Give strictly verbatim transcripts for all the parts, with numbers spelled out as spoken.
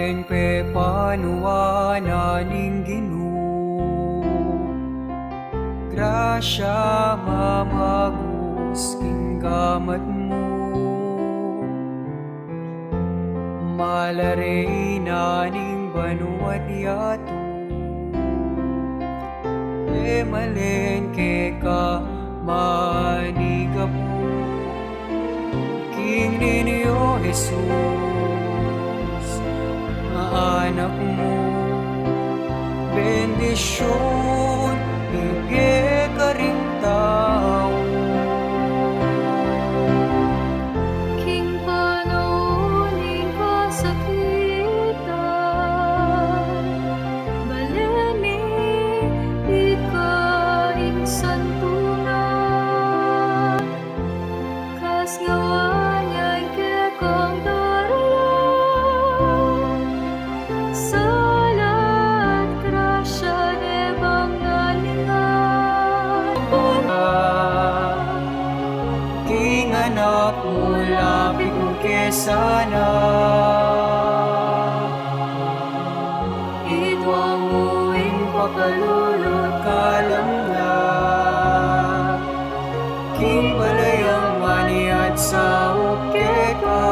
Ing pepanuan na ning Ginu, grasya mamagus king gamat mu, malare na ning banua't yatu, e malen keka manigapu. King Niño Jesus, anak mu, bendisyun ibie karing tau. King panaun ning kasakitan, balen mi ika ing santunan. Kasngawaan ya ing kekang daralan, sala at grasya ne bang nalingan. King anak mu, lapit mu ke sana. Idwang mu ing pakalulu't kalamnan, king balayang maniat saup keka,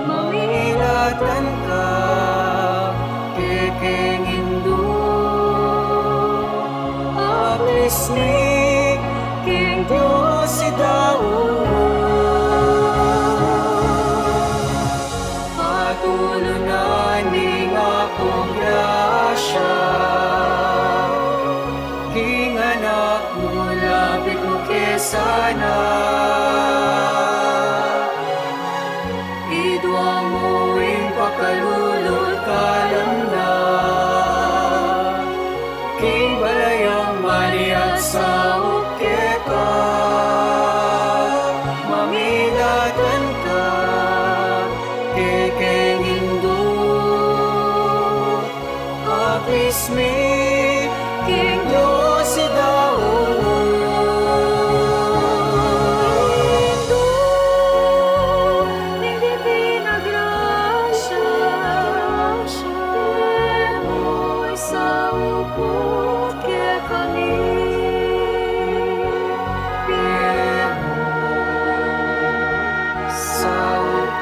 mamilatan ka kekeng Indu. Apismi king Dios i daun. Patulunan ning Apung grasya king anak mu, lapit mu ke sana. Idwang mu ing pakalulu't kalamnan, king balayang maniat saup keka, mamilatan ka kekeng Indu. Apismi king Dios i daun. Indu ning Divina Grasya, pie mu ing saup kekami. Pie mu ing saup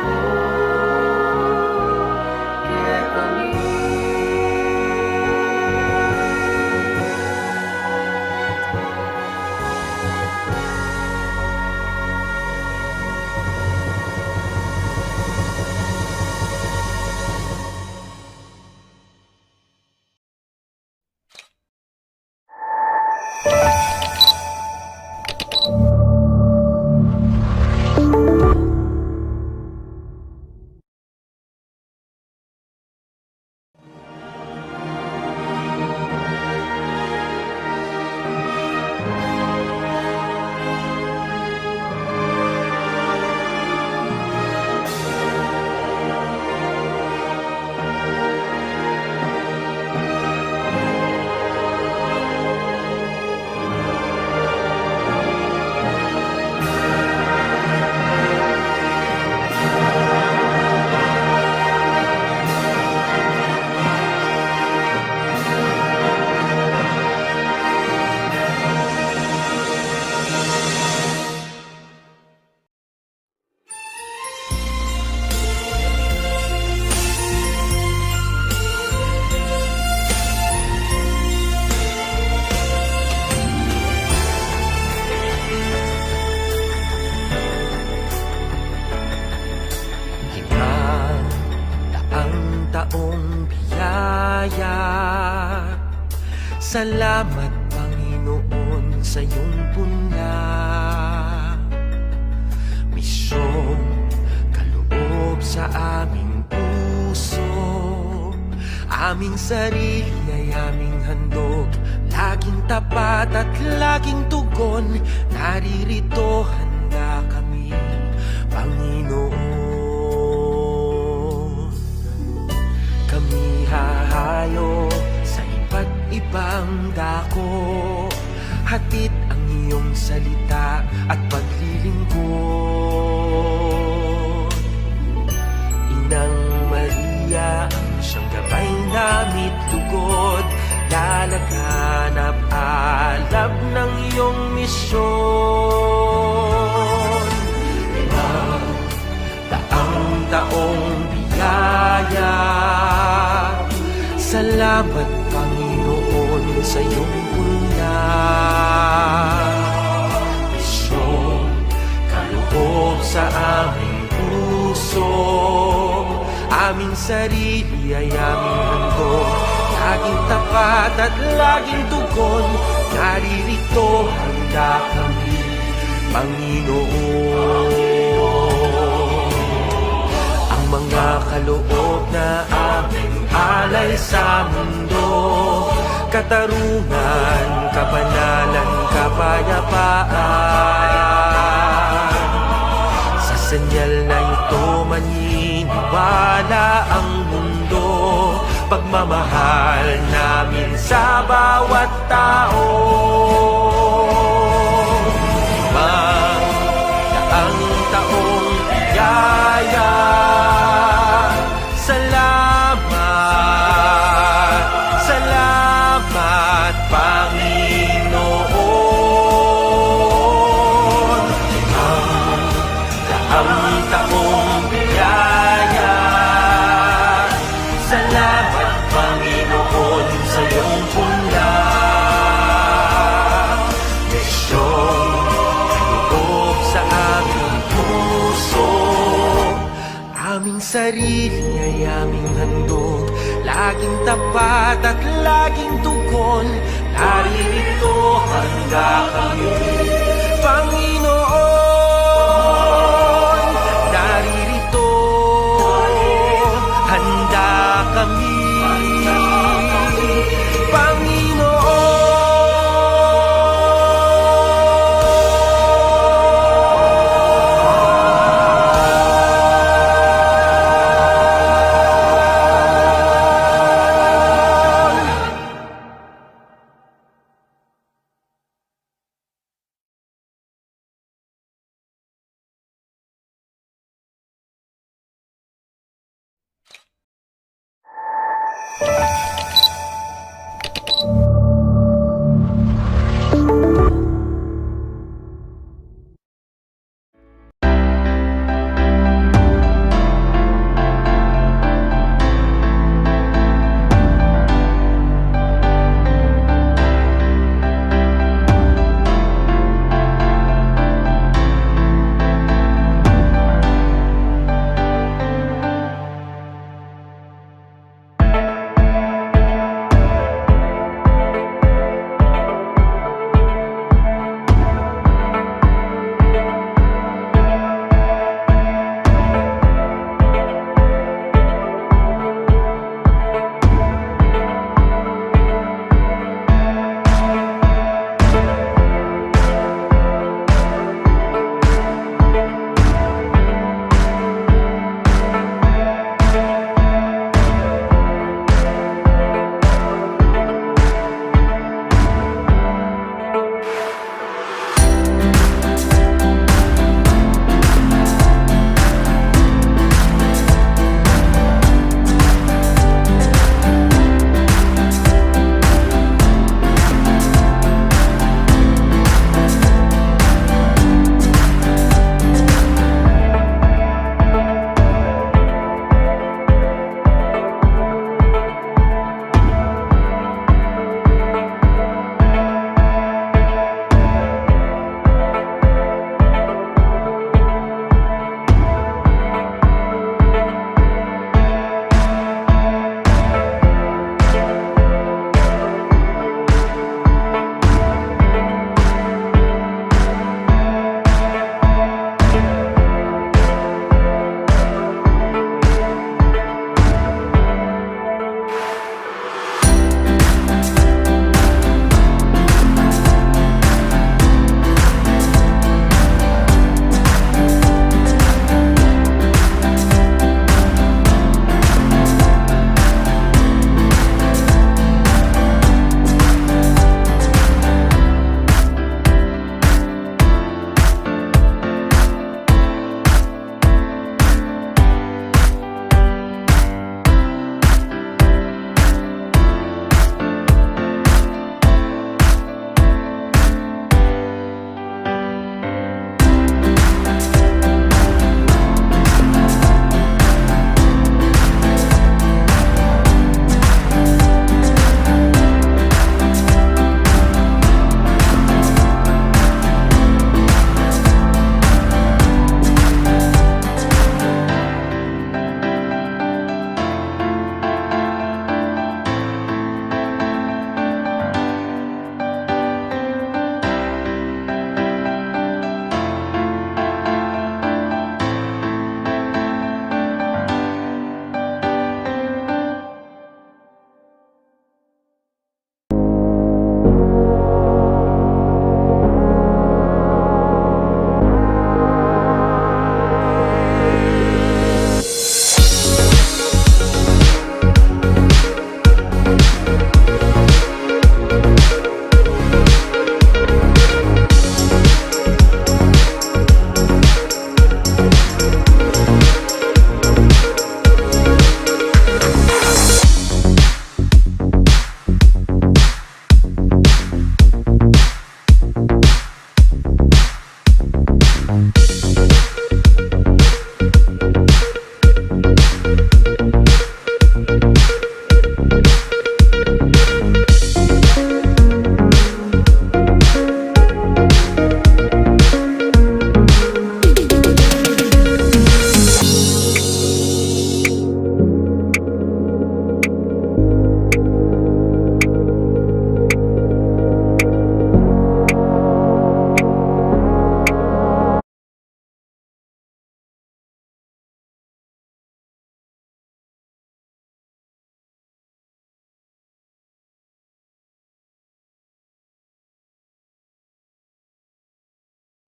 kekami. Ginang daang taong biyaya. Salamat, Panginoon, sa iyong puna. Misyong kaloob sa aming puso, aming sarili ay aming handog. Laging tapat at laging tugon, naririto handa kami, Panginoon. Kami hahayo sa iba't ibang dako, hatid ang iyong salita at paglilingkod. Inang Siyang gabay na mi't lugud, lalaganap alab ng iyong misyon. Magdaang taong biyaya, salamat, Panginoon, sa iyong punya. Misyong kaloob sa aming puso, aming sarili ay aming handog, laging tapat at laging tugon, naririto handa kami, Panginoon. Ang mga kaloob na aming alay sa mundo, katarungan, kabanalan, kapayapaan. Sa senyal na ito maniniwala ang mundo, pagmamahal namin sa bawat tao. Magdaang taong biyaya, salamat, salamat, Panginoon. Magdaang taong biyaya, salamat, Panginoon, sa iyong punya. Misyong loob sa aming puso, aming sarili ay aming handog, laging tapat at laging tugon, naririto handa kami, Panginoon. Naririto handa kami, Panginoon.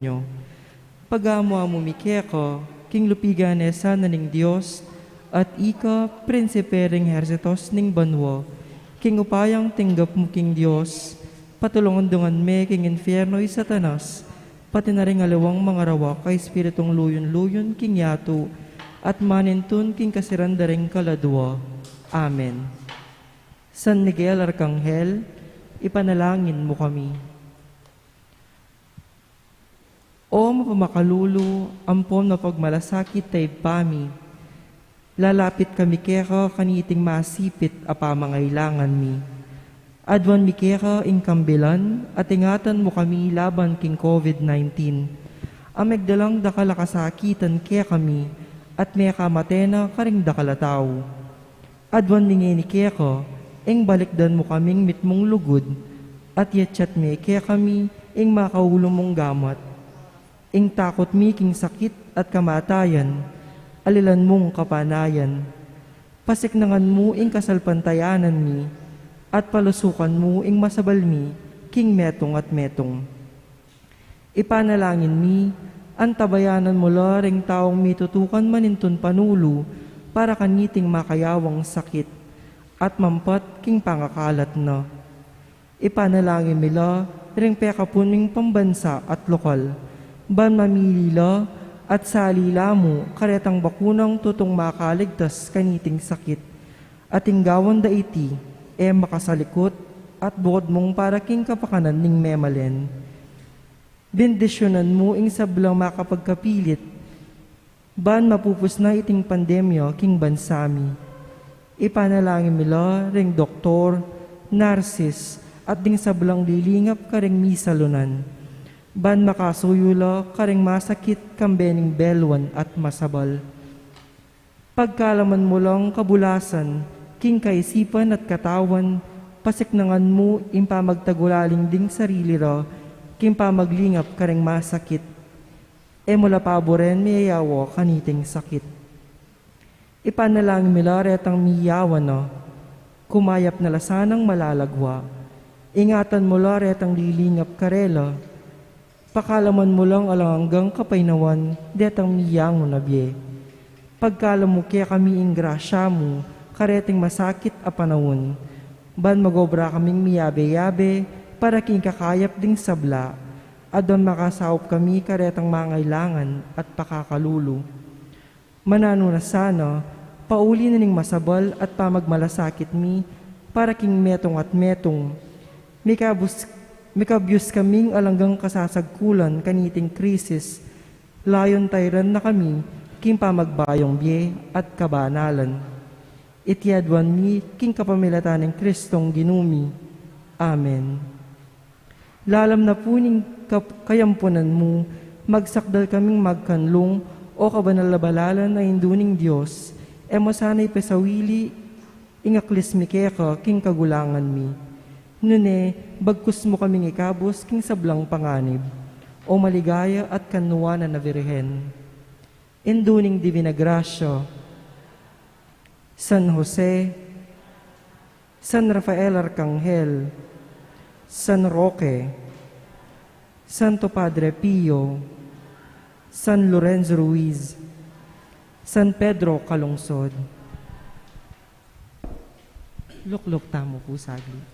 nyo. Pagamu-amu mi keka, king lupigan e sana ning Dios, at ika, prinsipe ring ehersito's ning banua, king upayang tinggap mu king Dios, patulungan dungan me king infierno i Satanas, pati na ring aliwang mangarawak a espiritung luyun-luyun king yatu, at manintun king kasiran da ring kaladua. Amen. San Miguel Arkanghel, ipanalangin mu kami. O mapamakalulu ampon mapagmalasakit a Ibpa mi, lalapit kami keka kaniting masipit a pamangailangan mi. Aduan mi keka ing kambilan at ingatan mu kami laban king COVID nineteen, a megdalang dakal a kasakitan kekami at mekamate na karing dakal a tau. Aduan mi ngeni keka ing balikdan mu kaming mitmung lugud, at yatyat me kekami ing makaulu mung gamat. Ing takut mi king sakit at kamatayan, alilan mung kapanayan. Pasiknangan mu ing kasalpantayanan mi, at palusukan mu ing masabal mi king metung at metung. Ipanalangin mi, antabayanan mu la ring taung mitutukan manintun panulu para kaniting makayawang sakit, at mampat king pangakalat na. Ipanalangin mi la ring pekapun ming pambansa at lokal, ban mamili la at sali la mu karetang bakunang tutung makaligtas kaniting sakit, at ing gawan da iti e makasalikut at bukut mung para king kapakanan ning memalen. Bendisyunan mu ing sablang makapagkapilit, ban mapupus na iting pandemya king bansa mi. Ipanalangin mi la ring doktor, narsis, at ding sablang lilingap karing misalunan, ban makasuyu la karing masakit kambe ning beluan at masabal. Pagkalaman mu lang kabulasan king kaisipan at katawan, pasiknangan mu ing pamagtagulaling ding sarili ra king pamaglingap karing masakit. E mu la paburen miyayawa kaniting sakit. Ipanalangin mi la retang miyawa na, kumayap na la sanang malalagwa. Ingatan mu la retang lilingap karela. Pakalaman mu lang alang anggang kapaynawan detang miyangu na bie. Pagkalub mu kekami ing grasya mu kareting masakit a panaun, ban magobra kaming miyabe-yabe para king kakayap ding sabla, aduan makasaup kami karetang mangailangan at pakakalulu. Mananu na sana, pauli na ning masabal at pamagmalasakit mi para king metung at metung. Mikabus-, mikabyus kaming alanggang kasasagkulan kaniting krisis, layun tairan na kami king pamagbayung bie at kabanalan. Iti aduan mi king kapamilatan nang Kristong Ginu mi. Amen. Lalam na pu ning kap-, kayampunan mu, magsakdal kaming magkanlung, o kabanal a balalan a Indu ning Dios, e mu sana ipasawili ing aklis mi keka king kagulangan mi. Nune, bagkus mu kaming ikabus king sablang panganib, o maligaya at kanuanan a Birhen, Indu ning Divina Grasya, San Jose, San Rafael Arkanghel, San Roque, Santo Padre Pio, San Lorenzo Ruiz, San Pedro Calungsod. Lukluk tamu pu saglit.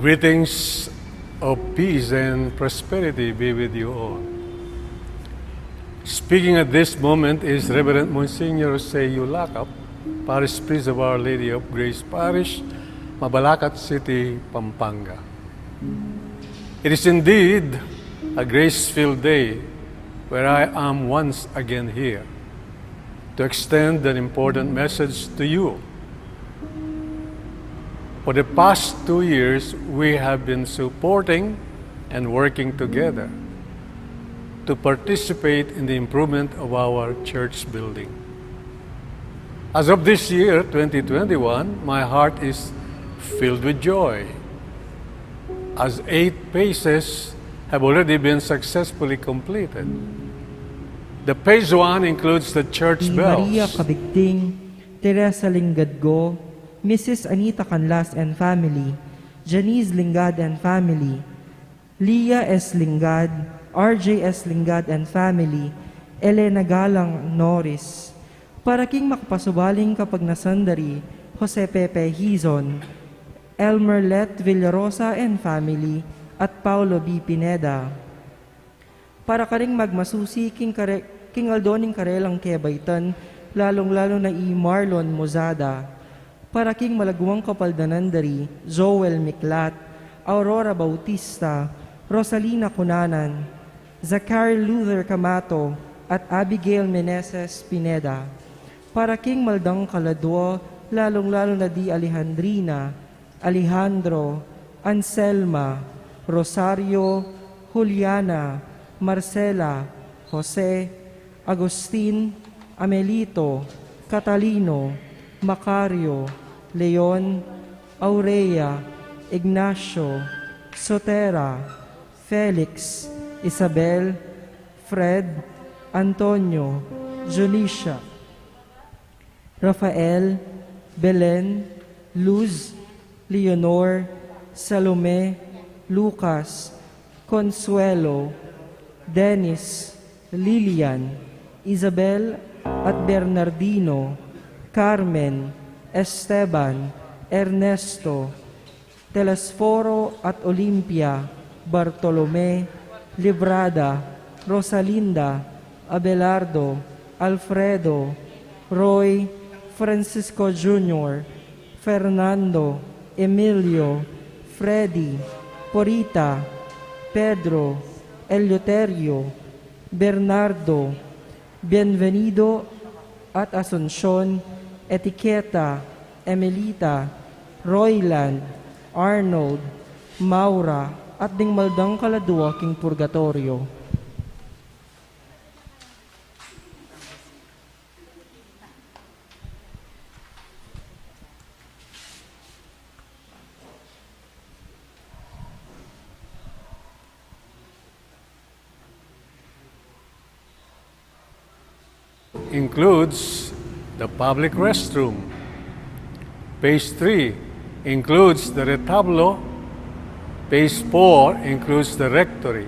Greetings of peace and prosperity be with you all. Speaking at this moment is Reverend Monsignor Jose Yulacap, Parish Priest of Our Lady of Grace Parish, Mabalacat City, Pampanga. It is indeed a grace-filled day where I am once again here to extend an important message to you. For the past two years, we have been supporting and working together to participate in the improvement of our church building. As of this year, twenty twenty-one, my heart is filled with joy, as eight phases have already been successfully completed. The phase one includes the church bells. Maria Cabigting, Teresa Lingadgo, Missus Anita Canlas and family, Janice Lingad and family, Lia S Lingad, R J S Lingad and family, Elena Galang Norris. Para king makapasubaling kapagnasan da ri Jose Pepe Hizon, Elmer Let Villarosa and family, at Paulo B Pineda. Para karing magmasusi king kare-, king aldo ning karelang kebaitan, lalung-lalu na i Marlon Mozada. Para king malagwang kapaldanan da ri Joel Miklat, Aurora Bautista, Rosalina Cunanan, Zachary Luther Camato, at Abigail Meneses Pineda. Para king maldang kaladua, lalung-lalu na di Alejandrina, Alejandro, Anselma, Rosario, Juliana, Marcela, Jose, Agustin, Amelito, Catalino, Macario, Leon, Aurea, Ignacio, Sotera, Felix, Isabel, Fred, Antonio, Junicia, Rafael, Belen, Luz, Leonor, Salome, Lucas, Consuelo, Dennis, Lilian, Isabel at Bernardino, Carmen, Esteban, Ernesto, Telesforo at Olimpia, Bartolome, Librada, Rosalinda, Abelardo, Alfredo, Roy, Francisco Junior, Fernando, Emilio, Freddy, Porita, Pedro, Eleuterio, Bernardo, Bienvenido at Asuncion, Etiqueta, Emelita, Royland, Arnold, Maura, at ding maldang kaladua king purgatorio. Includes the public restroom. Phase three includes the retablo. Phase four includes the rectory.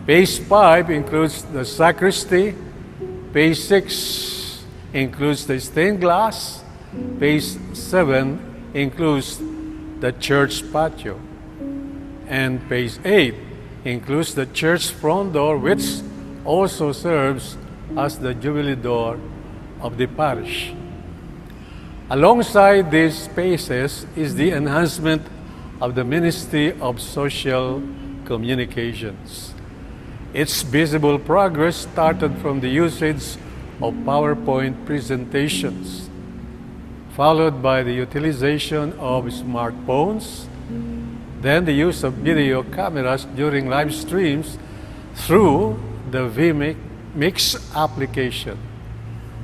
Phase five includes the sacristy. Phase six includes the stained glass. Phase seven includes the church patio. And phase eight includes the church front door, which also serves as the jubilee door of the parish. Alongside these spaces is the enhancement of the Ministry of Social Communications. Its visible progress started from the usage of PowerPoint presentations, followed by the utilization of smartphones, then the use of video cameras during live streams through the vMix application.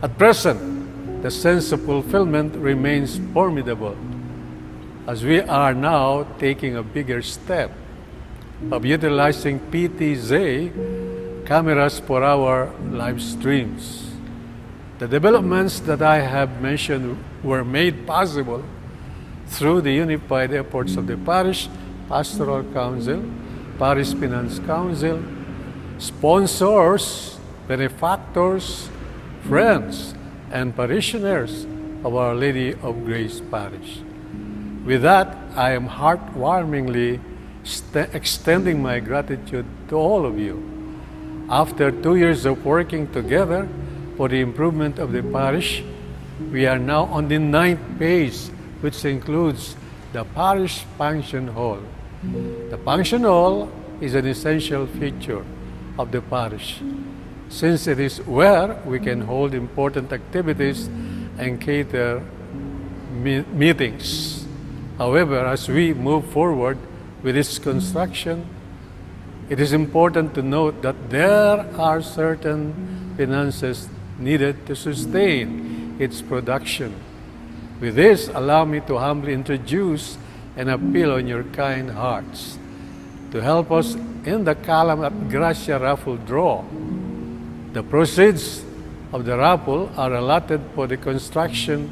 At present, the sense of fulfillment remains formidable, as we are now taking a bigger step of utilizing P T Z cameras for our live streams. The developments that I have mentioned were made possible through the unified efforts of the Parish Pastoral Council, Parish Finance Council, sponsors, benefactors, friends, and parishioners of Our Lady of Grace Parish. With that, I am heartwarmingly st- extending my gratitude to all of you. After two years of working together for the improvement of the parish, we are now on the ninth phase, which includes the parish function hall. The function hall is an essential feature of the parish, since it is where we can hold important activities and cater me- meetings. However, as we move forward with its construction, it is important to note that there are certain finances needed to sustain its production. With this, allow me to humbly introduce and appeal on your kind hearts to help us in the Kalam at Gracia raffle draw. The proceeds of the raffle are allotted for the construction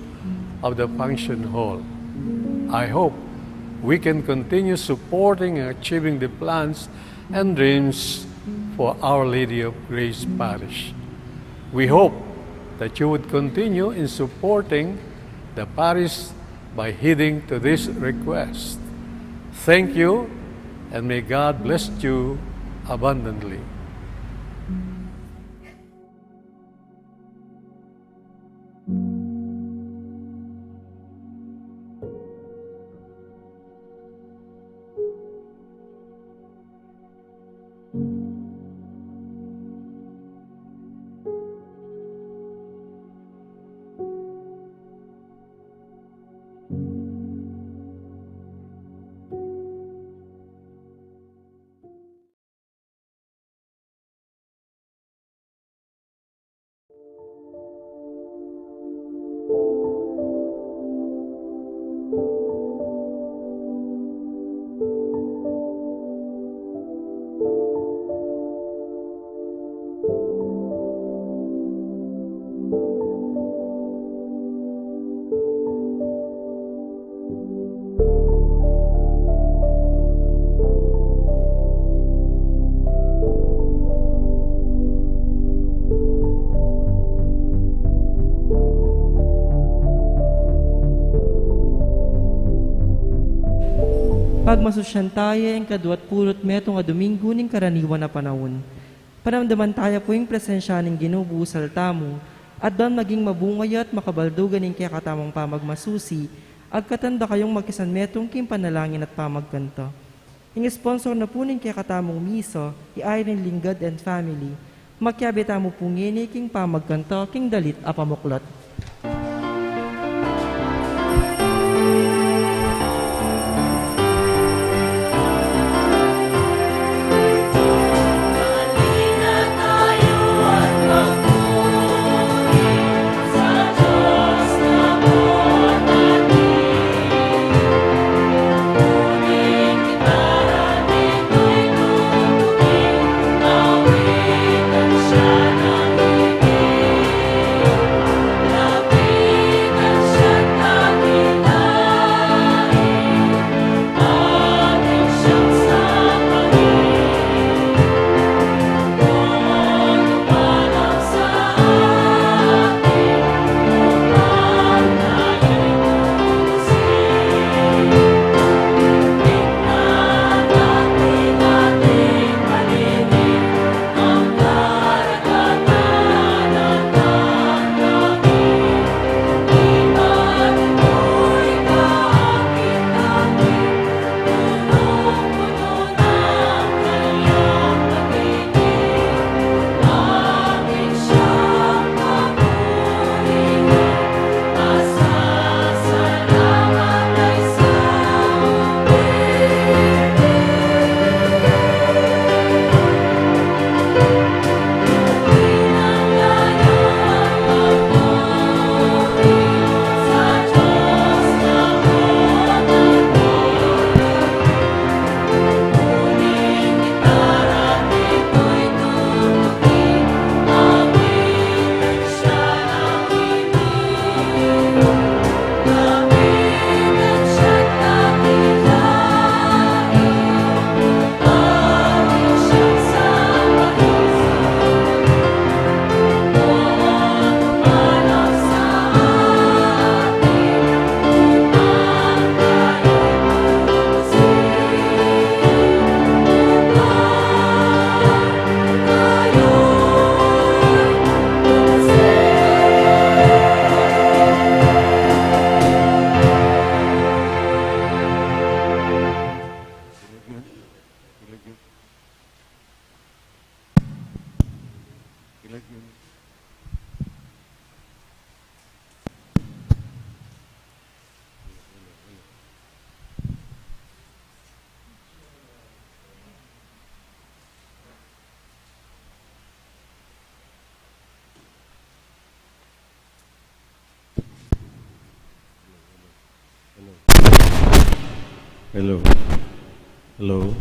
of the function hall. I hope we can continue supporting and achieving the plans and dreams for Our Lady of Grace Parish. We hope that you would continue in supporting the parish by heeding to this request. Thank you, and may God bless you abundantly. Pagmasusyan taya ing kadua't pulu't metung a Domingo ning karaniwan a panaun. Panamdaman taya pu ing presensya ning Ginu buus alta mu, at ban maging mabunga ya at makabaldugan ing kekatamung pamagmasusi, agkatan da kayung makisanmetung king panalangin at pamagkanta. Ing sponsor na pu ning kekatamung misa, i Irene Lingad and family. Makiabe tamu pu ngeni king pamagkanta king dalit a pamuklat. Hello. Hello.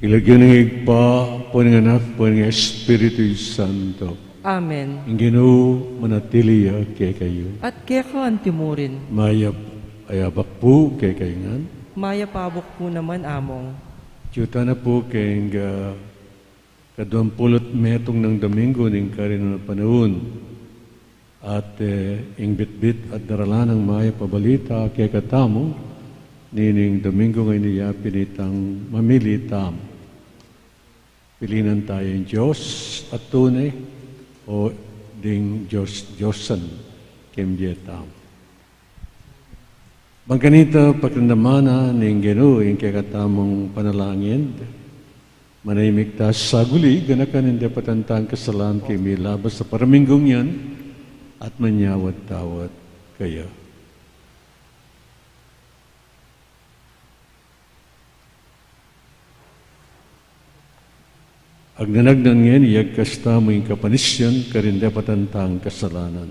King lagyu ning Ibpa, ampon ning Anak, ampon ning Espiritu Santo. Amen. Ing Ginu manatili ya kekayu. At keka antimurin. Mayap a abak pu kekayu ngan. Mayap a abak pu naman, Among. Atyu tana pu king, ah, kaduang pulu't metung nang Domingo ning Karinu a panaun. At, eh, ing bitbit at daralan nang mayap a balita kekatamu, nining Domingo ngeni ya pin itang mamili tamu. Pilinan taya ing Dios a tune o ding Dios-Diosan king bie tamu. Bang kanita pakiramdaman na ning Ginu ing kekatamung panalangin, manahimik ta saguli, ganakan ing depatan tang kasalanan king milabas a paraminggung yan, at manyawad-tawad kaya. Agnanagnan ngeni, iyagkas tamu ing kapanisyan karing depatan tang kasalanan.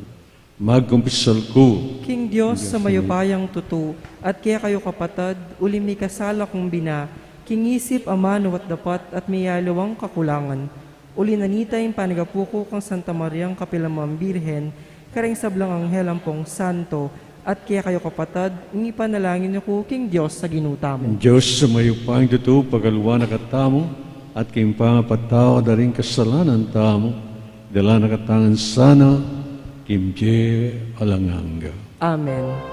Magkumpisal ku king Dios a mayupayang tutu, at kekayu kapatad, uling mikasala kung bina, king isip, amanu at dapat, at miyaliwang kakulangan. Uli na nita ing panyawad ku kang Santa Mariang kapilan man Birhen, karing sablang anghel ampong santo, at kekayu kapatad, ing ipanalangin yu ku king Dios a Ginu tamu. Ing Dios a mayupayang tutu, pakaluan na katamu, at king pangapatawad da ring kasalanan tamu, idala na katamu ngan sana king bie alang angga. Amen.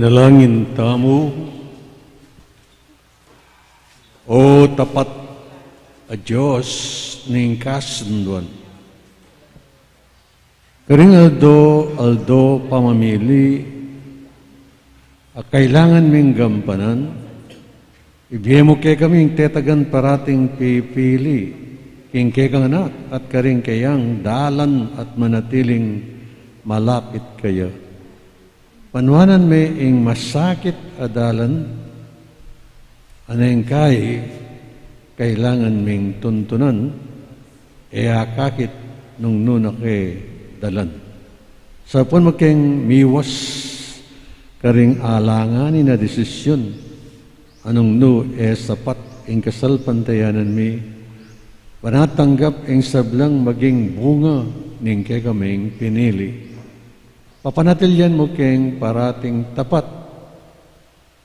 Dalangin tamu. O tapat a Dios ning kasunduan, karing aldo-aldo pamamili a kailangan ming gampanan, ibie mu kekaming tetagan parating pipili king kekang Anak at karing keyang dalan at manatiling malapit keya. Panuanan me ing masakit a dalan, a neng kai kailangan ming tuntunan, e akakit nung nu na ke dalan. Saupan mu keng miwas karing alanganin a desisyun, a nung nu e sapat ing kasalpantayanan mi, ban atanggap ing sablang maging bunga ning kekaming pinili. Papanatilian mu keng parating tapat,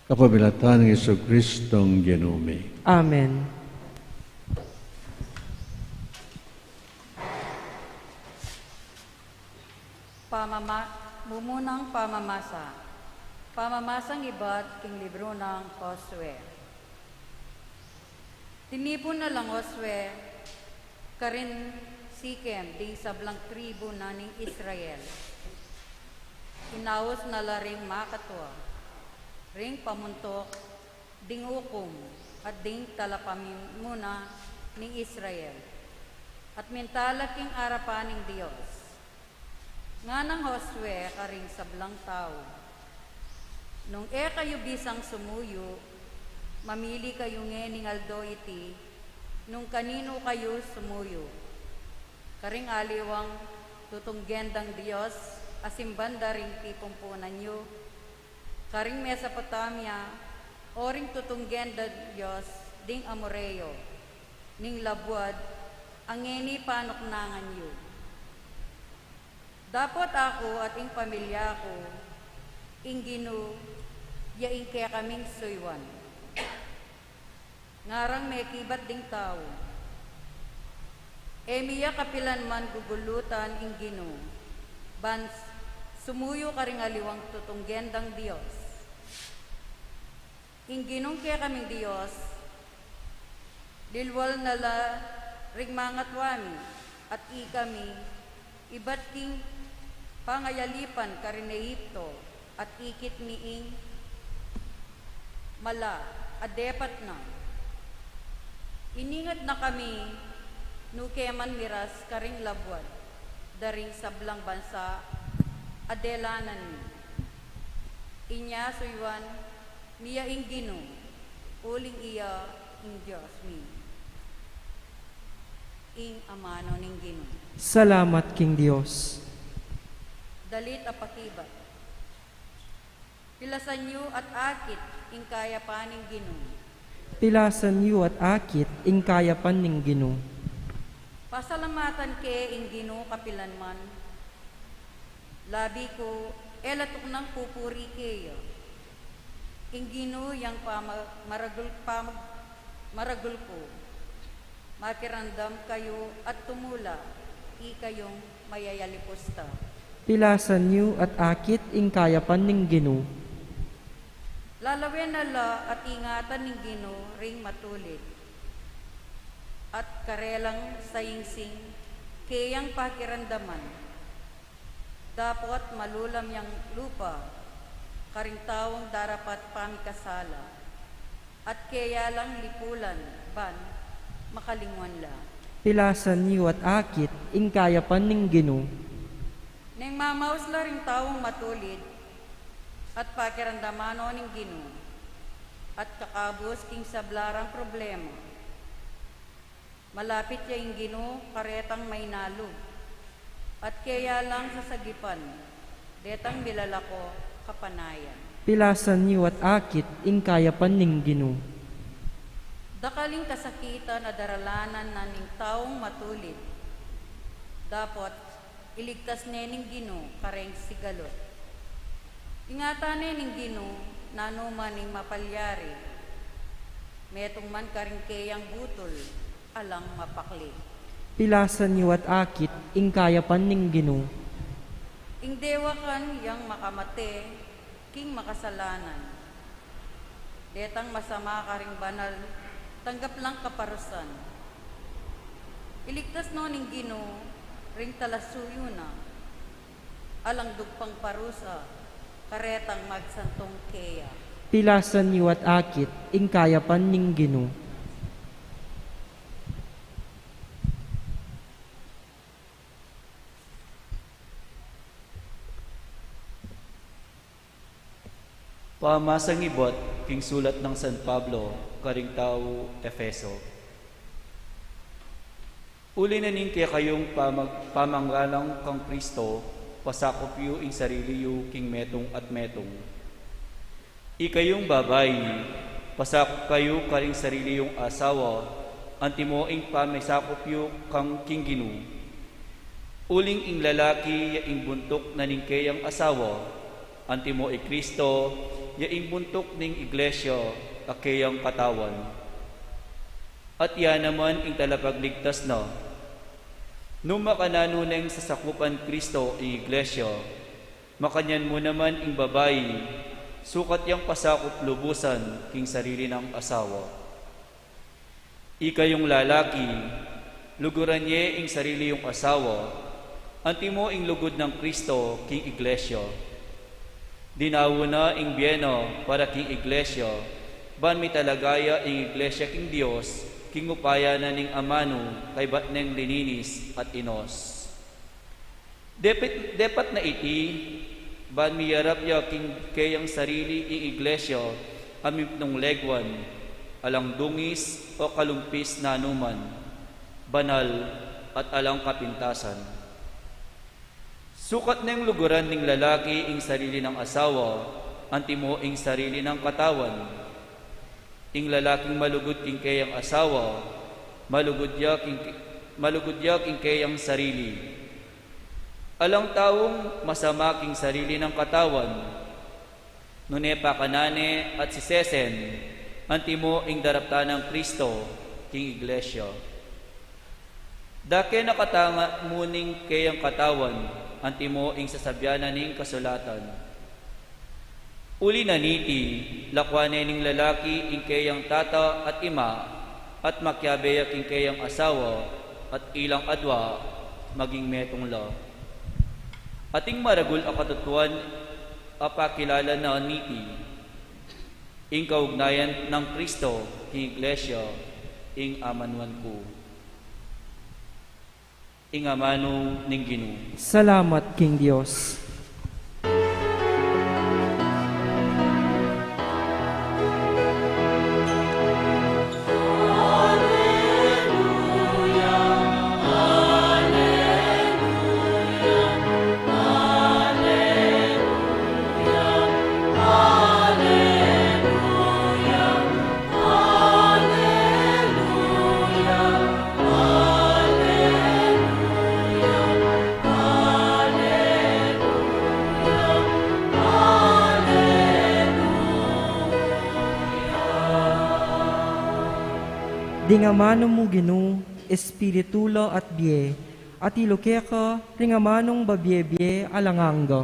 kapamilatan nang Jesucristong Ginu mi. Amen. Pamama-, mumunang pamamasa. Pamamasang ibat king libru nang Josue. Tinipun na lang Josue karin Sikem ding sablang tribu na ning Israel. Inaus na la ring makatua, ring pamuntuk ding ukum at ding talapamimuna ning Israel, at minta la king arapan ning Dios. Nganang Josue karing sablang tau, "Nung e kayu bisang sumuyu, mamili kayu ngening aldo iti nung kaninu kayu sumuyu. Karing aliwang tutunggen dang dios a simban da ring pipumpunan yu, karing Mesopotamia, o ring tutunggen dang dios ding Amoreo, ning labuad a ngeni panuknangan yu. Dapot aku at ing pamilya ku, ing Ginu ya ing kekaming suyuan." Ngarang mekibat ding tau, "E mi ya kapilan man gugulutan ing Ginu, ban sumuyu karing aliwang tutunggen dang dios. Ing Ginung kekaming Dios, lilwal na la ring mangatua mi, at ikami ibat king pangayalipan karin Egipto, at ikit mi ing mala a depat na. Iningat na kami nu ke man miras karing labuad da ring sablang bansa a delanan mi. Inya suyuan mi ya ing Ginu, uling iya ing Dios mi." Ing amanu ning Ginu. Salamat king Dios. Dalit a pakibat. Pilasan yu at akit ing kayapan ning Ginu. Pilasan yu at akit ing kayapan ning Ginu. Pasalamatan ke ing Ginu kapilan man. Labi ku e la tuknang pupuri keya. Ing Ginu yang pama-, maragul, pamag-, maragul ku. Makiramdam kayu at tumula, ikayung mayayalipusta. Pilasan yu at akit ing kayapan ning Ginu. Lalawen na la at ingatan ning Ginu ring matulid, at karelang sayingsing keyang pakiramdaman. Dapot malulam yang lupa karing taung darapat pamikasala, at keya lang lipulan ban makalingwan la. Pilasan yu at akit ing kayapan ning Ginu. Neng mamaus la ring taung matulid, at pakiramdaman no ning Ginu, at kakabus king sabla rang problema. Malapit ya ing Ginu karetang mainalub, at keya lang sasagipan detang milalako kapanayan. Pilasan yu at akit ing kayapan ning Ginu. Dakal ing kasakitan a daralanan na ning taung matulid, dapot iligtas ne ning Ginu kareng sigalut. Ingatan ne ning Ginu nanu man ing mapalyari, metung man karing keyang butul, alang mapakli. Pilasan yu at akit ing kayapan ning Ginu. Ing dewakan yang makamate, king makasalanan. Detang masama karing banal, tanggap lang kaparusan. Iligtas no ning Ginu ring talasuyu na, alang dugpang parusa, karetang magsantung keya. Pilasan yu at akit ing kayapan ning Ginu. Pamamasang ibat king sulat nang San Pablo karing taga Efeso. Uli na ning kekayung pamag-, pamanggalang kang Kristo, pasakup yu ing sarili yu king metung at metung. Ikayung babai, pasakup kayu karing sarili yung asawa, antimo ing pamisakup yu kang king Ginu. Uling ing lalaki ya ing buntuk na ning keyang asawa, antimo i Kristo ya ing buntuk ning iglesia, a keyang katawan. At iya naman ing talapagligtas na. Nung makananu neng sasakupan Kristo ing iglesia, makanyan mu naman ing babai, sukat yang pasakup lubusan king sarili nang asawa. Ikayung lalaki, luguran ye ing sarili yung asawa, antimo ing lugud nang Kristo king iglesia. Dinawu na ing bie na para king iglesia, ban mitalaga ya ing iglesia king Dios, king upaya na ning amanu kaybat neng lininis at inos. Depet, depat na iti, ban miyarap ya king keyang sarili ing iglesia, a mipnung legwan, alang dungis o kalumpis nanuman, banal at alang kapintasan. Sukat neng luguran ning lalaki ing sarili nang asawa, antimo ing sarili nang katawan. Ing lalaking malugud king keyang asawa, malugud ya king, malugud ya king keyang sarili. Alang taung masama king sarili nang katawan, nune pakanan ne at sisesen, antimo ing daraptan nang Kristo king iglesia. Dake na katanga mu ning keyang katawan, antimo ing sasabian na ning kasulatan. Uli na niti, lakwan ne ning lalaki ing keyang tata at ima, at makiabe ya king keyang asawa, at ilang adwa maging metung la. Ating maragul a katutuan a pakilala na niti, ing kaugnayan nang Kristo king iglesia, ing amanuan ku. Ing amanu ning Ginu. Salamat king Dios. Ding amanu mu Ginu, espiritu la at bie, at ilu keka ring amanung babie-bie alang angga.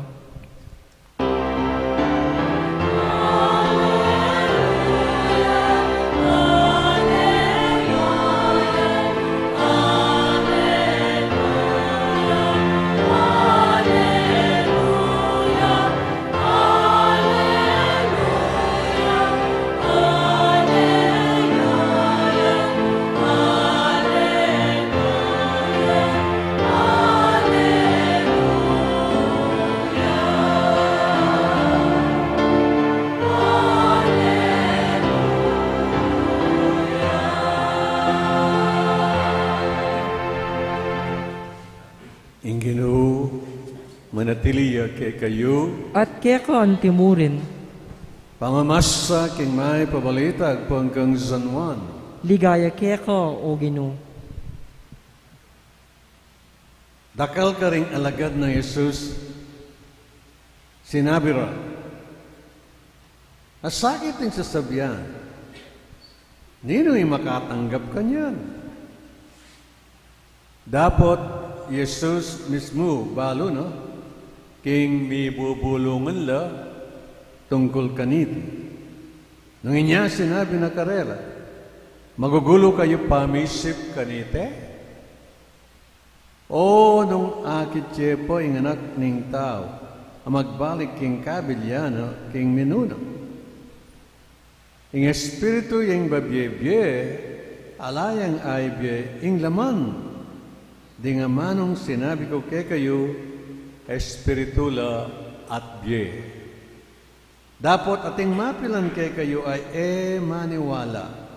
Ing Ginu manatili ya kekayu. At keka antimurin. Pamamasa king mayap a balita agpang kang San Juan. Ligaya keka, O Ginu. Dakal karing alagad nang Jesus, sinabi ra, "Asakit ing sasabian, ninu ing makatanggap kanyan?" Dapot Jesus mismu balu na, king mibubulungan la, tungkul kaniti. Nung inya sinabi na karela, "Magugulu kayu pamisip kaniti? O nung akit ye pa ing Anak ning Tau a magbalik king kabilian na king minuna? Ing Espiritu ya ing babie-bie, ala yang aibie ing laman ding amanung sinabi ku kekayu, espiritu la at bie. Dapot ating mapilan kekayu a e maniwala."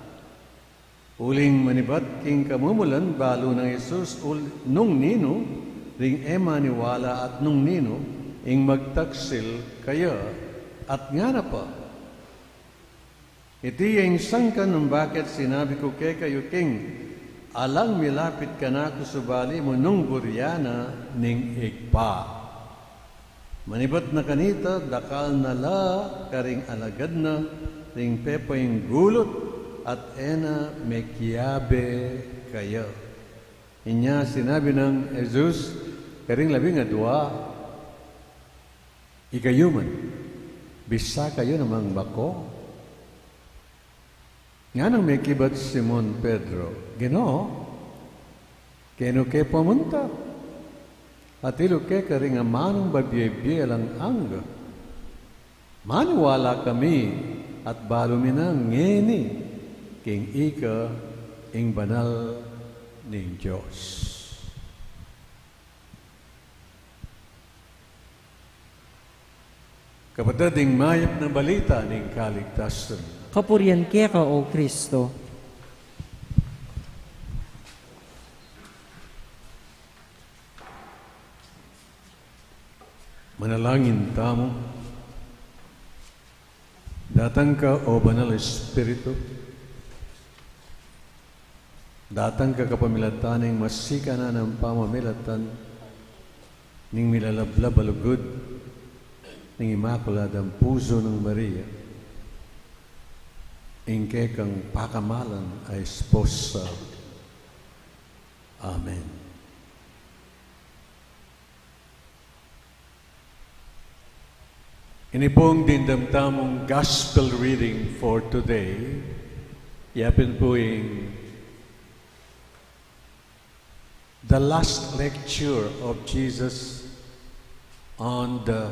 Uling manibat king kamumulan, balu nang Jesus ul-, nung ninu ring e maniwala at nung ninu ing magtaksil kaya, at ngana pa, "Iti ya ing sangkan nung bakit sinabi ku kekayu king alang milapit kanaku subali mu nung burian na ning Ibpa." Manibat na kanita, dakal na la karing alagad na ring pepaingulut at e na mekiabe kaya. Inya sinabi nang Jesus karing labing adua, "Ikayu man, bisa kayu namang bako?" Nganang mekibat Simon Pedro, "Ginu, kenu ke pamunta? Atilu ke karing amanung babie-bie alang angga. Maniwala kami at balu mi na ngeni king ika ing banal ning Dios." Kapatad, ing mayap na balita ning kaligtasan. Kapurian keka, O Kristo. Manalangin tamu. Datang ka, O Banal Espiritu. Datang ka kapamilatan ning masikan a pamamilatan ning milalablab a lugud ning Imakuladang Puso nang Maria, ing kekang pakamalan a esposa. Amen. Ini pung dimdam tamung gospel reading for today, yapin pu ing The Last Lecture of Jesus on the,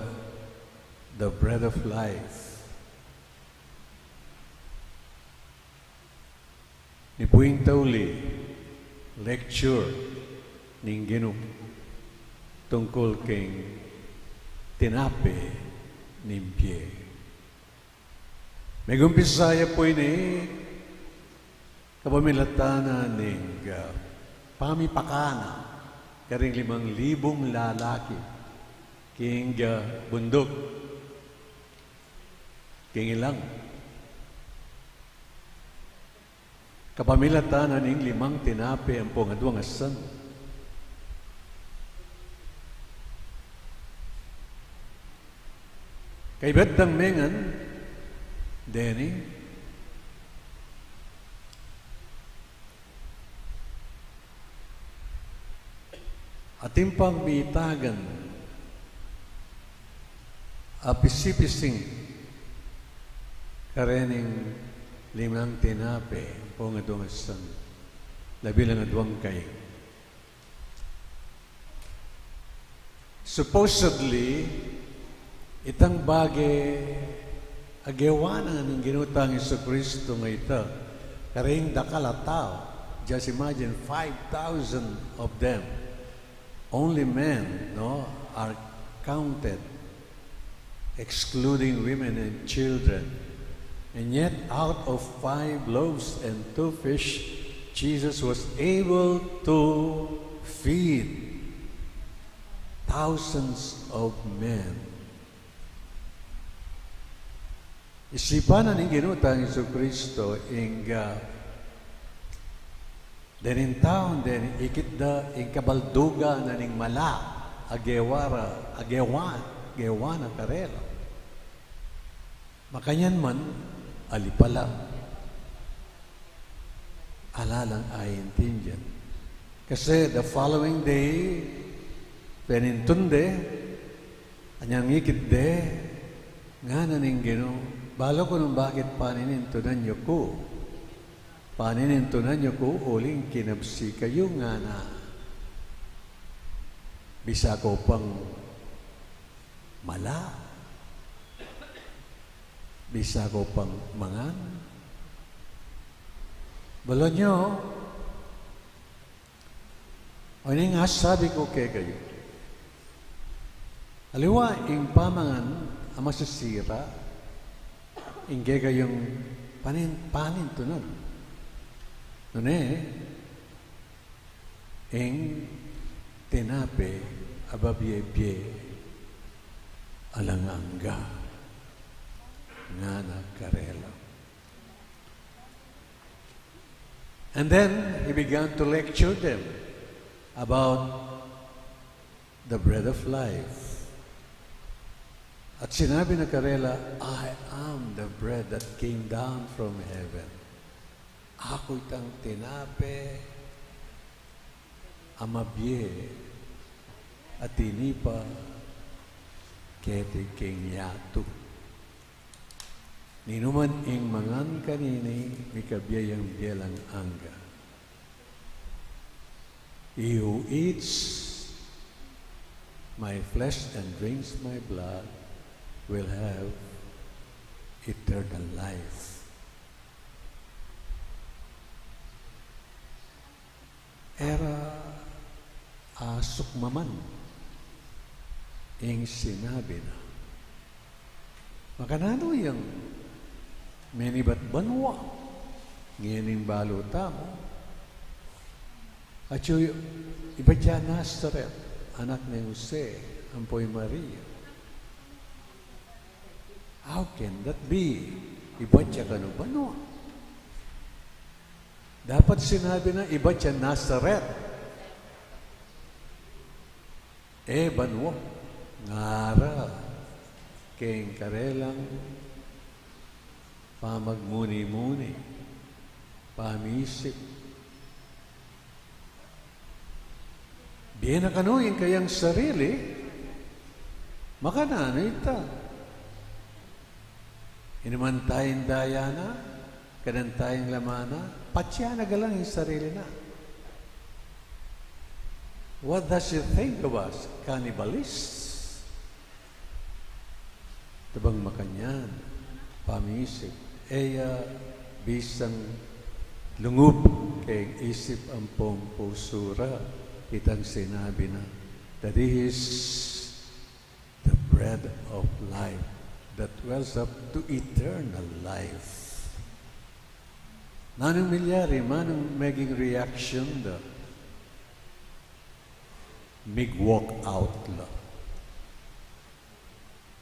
the Bread of Life. Ini pu ing tauli lecture ning Ginu tungkul king tinape ning bie. Megumpisa ya pu ini kapamilatan na ning, ah, pamipakain na karing limang libung lalaki king, ah, bunduk, king ilang. Kapamilatan na ning limang tinape ampong aduang asan. Kaybat dang mengan deni, atin pang bitagan a pisipising karening limang tinape ampong aduang asan, labi lang aduang kaing. Supposedly, itang bage a gewa na ning Ginu tang Jesucristo nga ita karing dakal a tau. Just imagine, five thousand of them. Only men, no, are counted, excluding women and children. And yet, out of five loaves and two fish, Jesus was able to feed thousands of men. Isipan na ning Ginu tang Jesucristo ing, ah, dening taung deni, ikit da ing kabaldugan na ning mala a gewa ra, a gewa, gewa na karela. Makanyan man, ali pala. Ala lang aintindian. Kasi the following day, penintun de, anyang ikit de, Ngana ning Ginu, balu ku nung bakit paninintunan yu ku. Paninintunan yu ku uling kinabsi kayu, ngana. Bisa ku pang mala. Bisa ku pang mangan. Balon yu, o ini ing sasabi ku kekayu. Aliwa ing pamangan a masisira, ing kekayung panin-, panintunan. Nune, ing tinape a babie-bie alang angga, ngana karela. And then he began to lecture them about the bread of life. At sinabi na karela, "I am the bread that came down from heaven." Aku itang tinape a mabie a tinipa keti king yatu. Ninuman ing mangan kanini, mikabie yang bie alang angga. He who eats my flesh and drinks my blood will have eternal life. E ra sukmaman ing sinabi na. Makananu yang menibat banua ngening balu tamu? Atyu ibat ya Nazaret, anak nang Jose, ampo i Maria. How can that be? Ibat ya kanu banua. Dapat sinabi na, "Ibat ya Nazaret." E banua, ngara king karelang pamagmuni-muni, pamisip. Bie na kanu ing kayang sarili, makananu ita? Inuman taya ing daya na, kanan taya ing laman na, patya na galang ing sarili na. What does she think of us? Cannibalists? Tabang makanyan, pamisip, e ya bisang lungub king isip ampong pusu ra itang sinabi na, that is the bread of life that wells up to eternal life. Nanung milyari, manung meging reaction da? Mig-walk out la.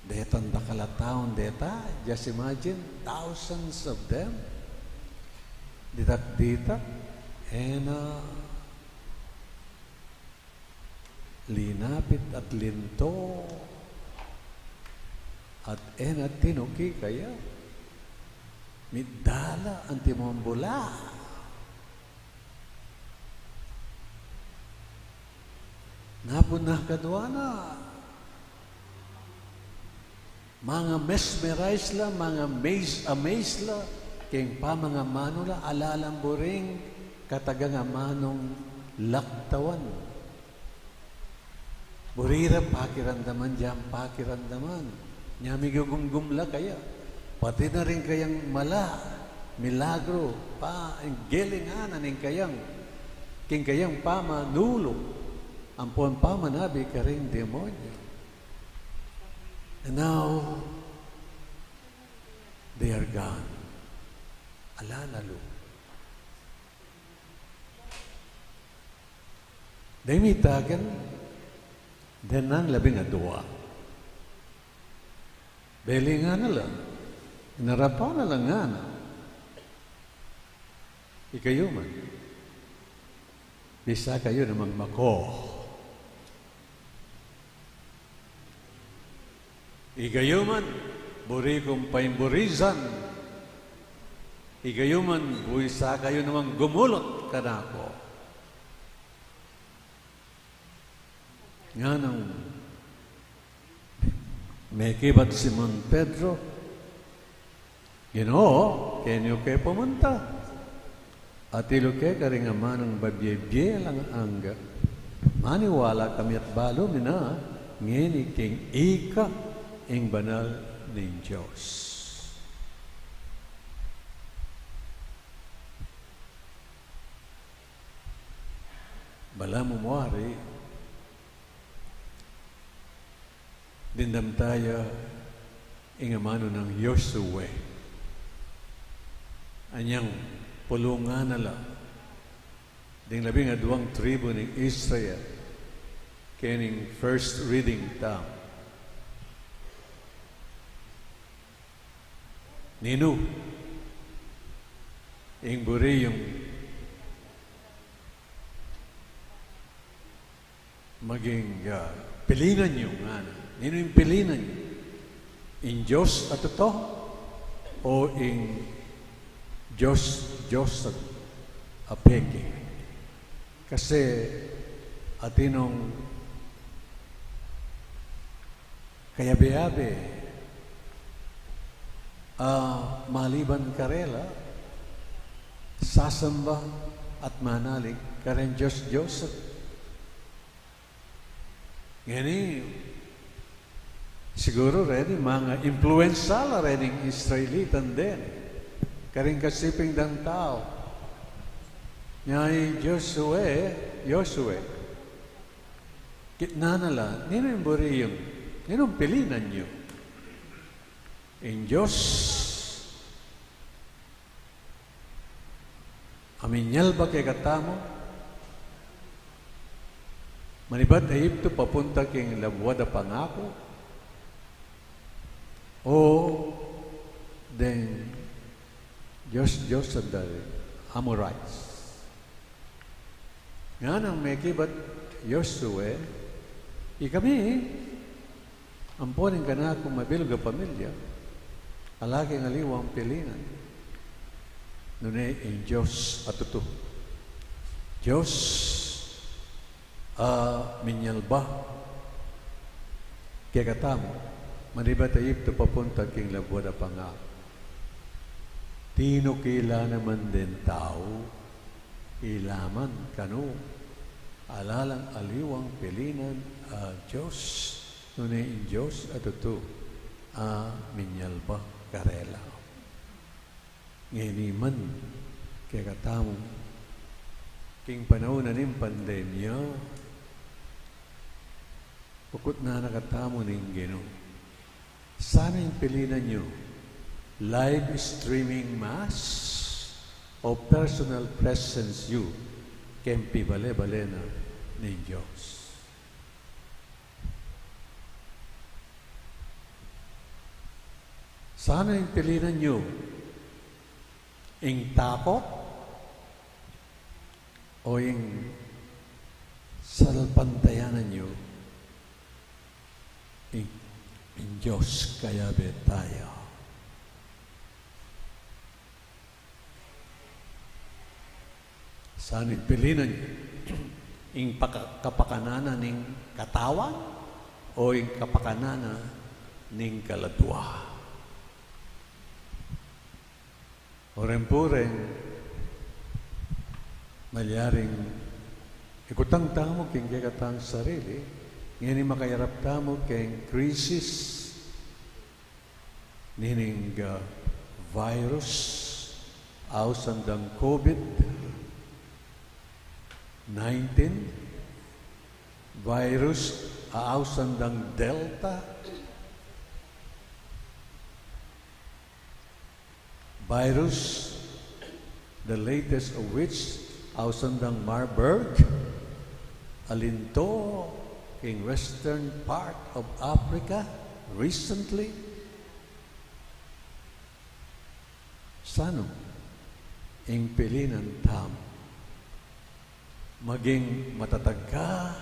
Detang dakal a taun deta, just imagine, thousands of them. Ditak-ditak, e na linapit at linto, at e na tinuki kaya. Midala antimong bula. Napun na kadua na, manga-mesmerize la, manga-amaze, amaze la king pamangamanu la, ala lang buring katagang amanung laktawan. Buri ra pakiramdaman, dinan pakiramdaman. Nya migugumgum la kaya. Pati na rin kayang mala, milagro, pa, ing gelingan na ning kayang, king kayang pamanulu, ampong pamanabi karing demonyo. And now, they are gone. Ala na lu. Deng mitagan, deng nang labing adua. Belingan na la, inarapan na la ngana. Ikayu man, bisa kayu namang mako. Ikayu man, buri kung paimburizan. Ikayu man, bisa kayu namang gumulut kanaku. Nganang Mekibat Simon Pedro, "Ginu, keni ke pumunta? Atilu ke karing amanung babie-bie alang angga. Maniwala kami at balu mi na ngeni king ika ing banal ning Dios." Balamu mu ari, dimdam taya ing amanu nang Josue. Anyang pulungan na la ding labing aduang tribu ning Israel kening first reading ta. Ninu ing buri yung maging, ah, pilinan yu, ngana. Ninu ing pilinan yu? Ing Dios a tutu o ing Dios, Dios a peke? Kasi atin nung kayabe-yabe a maliban karela sasamba at manalig kareng dios-diosan. Ngeni, siguru reni mangaimpluyensya la rening Israelitan den karing kasiping dang tau. Nya i Josue, Josue, kitnan na la, ninu ing buri yung, ninu ing pilinan yu? Ing Dios a minyalba kekatamu manibat Egipto papunta king labuad a pangaku, o deng dios-diosan da ring Amorites? Nganang mekibat Josue, ikami, ampo ning kanaku mabilug a pamilya, ala king aliwang pilinan, nune ing Dios a tutu, Dios a minyalba kekatamu manibat Egipto papunta king labuad a pangaku. Tinukila naman deng tau, ila man kanu, ala lang aliwang pilinan a Dios, nune ing Dios a tutu a minyalba karela. Ngeni man kekatamu, king panaun na ning pandemya, kukutnan na katamu ning Ginu. Sanu ing pilinan yu? Live streaming mass o personal presence yu keng pibale-bale na ning Dios? Sanu ing pilinan yu? Ing takot o ing salpantayanan yu ing, ing Dios kayabe taya? Sanu ing pilinan yu? Ing paka-, kapakanan na ning katawan o ing kapakanan na ning kaladua? Oreng-pureng, malyaring ikutang tamu king kekatang sarili, ngeni makayarap tamu keng krisis nining, ah, virus, ausan dang COVID nineteen, virus, ah, ausan dang Delta virus, the latest of which, ausan dang Marburg, a linto king western part of Africa recently. Sanu ing pilinan tamu? Maging matatag ka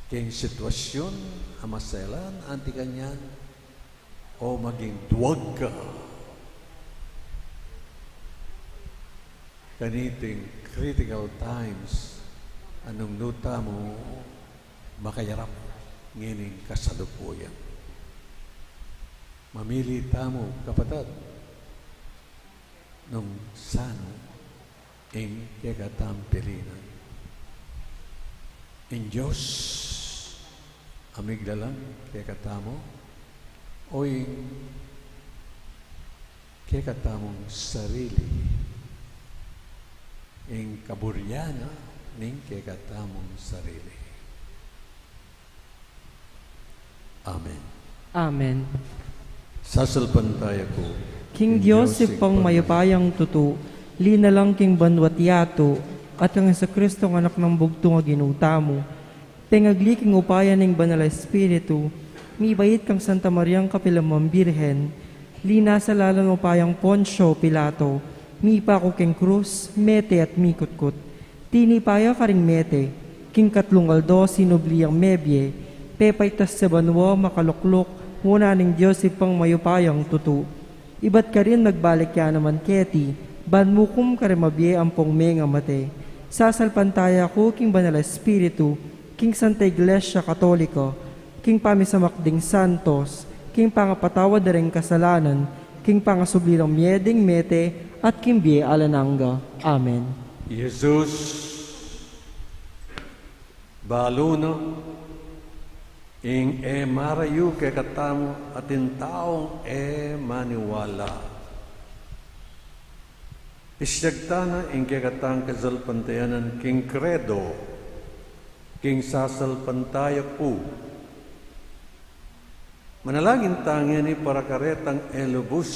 king sitwasyun a maselan anti kanyan, o maging duwag ka kaniting critical times a nung nu tamu makayarap ngening kasalukuyan? Mamili tamu, kapatad, nung sanu ing kekatamung pilinan. Ing Dios a miglalang kekatamu, o ing kekatamung sarili, ing kaburian na ning kekatamung sarili. Amen. Amen. Sasalpantaya ku king Dios Ibpang mayupayang tutu, linalang king banua't yatu, at kang Jesucristo, Anak nang bugtung a Ginu tamu, pengagli king upaya ning Banal a Espiritu, mibait kang Santa Mariang kapilan man Birhen, linasa lalam upayang Poncio Pilato, mipaku king krus, mete at mikutkut. Tinipa ya karing mete, king katlung aldo sinubli yang mebie, pepaitas ya banua makalukluk, nguna ning Dios Ibpang mayupayang tutu. Ibat karin magbalik ya naman keti, ban mukum karing mabie ampong menga mate. Sasalpantaya ku king Banal a Espiritu, king Santa Iglesia Katolika, king pamisamak ding santos, king pangapatawad da ring kasalanan, king pangasubli rang mie ding mete, at king bie alang angga. Amen. Jesus, balu na ing e marayu kekatamu at ing taung e maniwala. Isyag ta na ing kekatang kasalpantayanan king Kredo, king sasalpantaya ku. Manalangin ta ngeni para karetang e lubus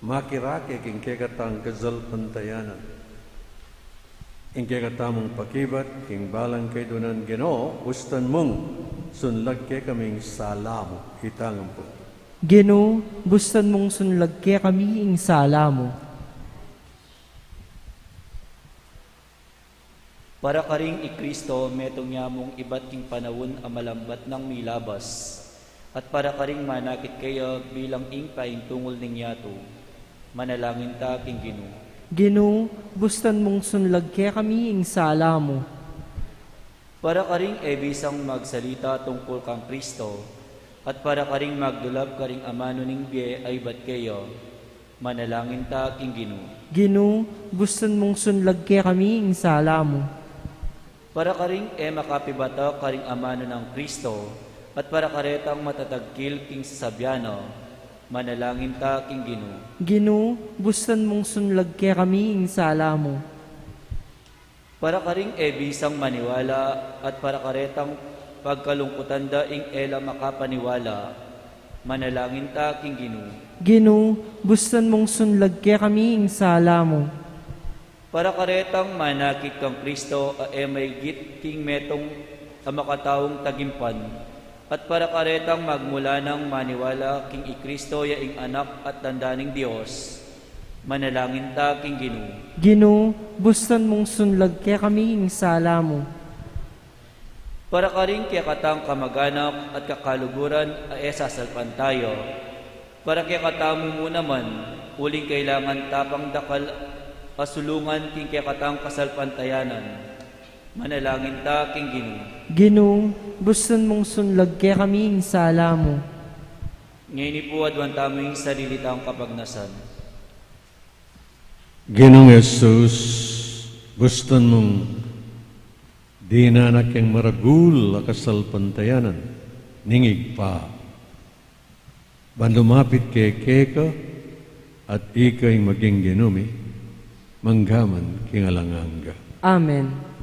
makirake king kekatang kasalpantayanan. Ing kekatamung pakibat king balang kaidunan. Ginu, bustan mung sunlag kekami ing sala mu. Itang ampo. Ginu, bustan mung sunlag kekami ing sala mu. Para karing i Kristo, metung ya mung ibat king panaun a malambat nang milabas, at para karing manakit keya bilang ing paintungul ning yatu, manalangin ta king Ginu. Ginu, bustan mung sunlag kekami ing sala mu. Para karing e bisang magsalita tungkul kang Kristo, at para karing magdulab karing amanu ning bie a ibat keya, manalangin ta king Ginu. Ginu, bustan mung sunlag kekami ing sala mu. Para karing e makapibata karing amanu nang Kristo, at para karetang matatagkil king sasabian na, manalangin ta king Ginu. Ginu, bustan mung sunlag kekami ing sala mu. Para karing e bisang maniwala, at para karetang pagkalungkutan da ing e la makapaniwala, manalangin ta king Ginu. Ginu, bustan mung sunlag kekami ing sala mu. Para karetang manakit kang Kristo a e maigit king metung a makataung tagimpan, at para karetang magmula nang maniwala king i Kristo ya ing Anak at Tanda ning Dios, manalangin ta king Ginu. Ginu, bustan mung sunlag kekami ing sala mu. Para karing kekatang kamaganak at kakaluguran a e sasalpantaya, para kekatamu mu naman, uling kailangan ta pang dakal a sulungan king kekatang kasalpantayanan, manalangin ta king Ginu. Ginu, bustan mung sunlag kekami ing sala mu. Ngeni pu, aduan tamu ing sarili tang kapagnasan. Ginung Jesus, bustan mung dinan na keng maragul a kasalpantayanan ning Ibpa, ban lumapit keka, at ika ing maging Ginu mi, manggaman king alang angga. Amen.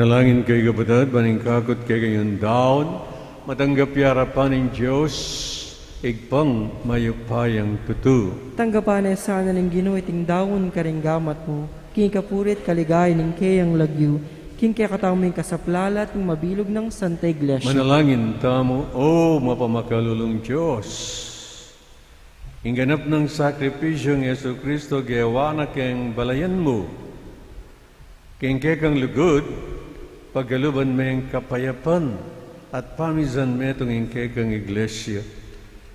Manalangin kayu, kapatad, ban ing kakut kekayung daun matanggap ya arapan ning Dios, Ibpang mayupayang tutu. Tanggapan na sana ning Ginu iting daun karing gamat mu, king kapurian at kaligayan ning keyang lagyu, king kekatamung kasaplalan at ning mabilug nang Santa Iglesia. Manalangin tamu. O mapamakalulung Dios, ing ganap nang sakripisyung Jesucristo gewa na keng balayan mu. King kekang lugud, pagaluban me ing kapayapan at pamizan metung ing kekang Iglesia.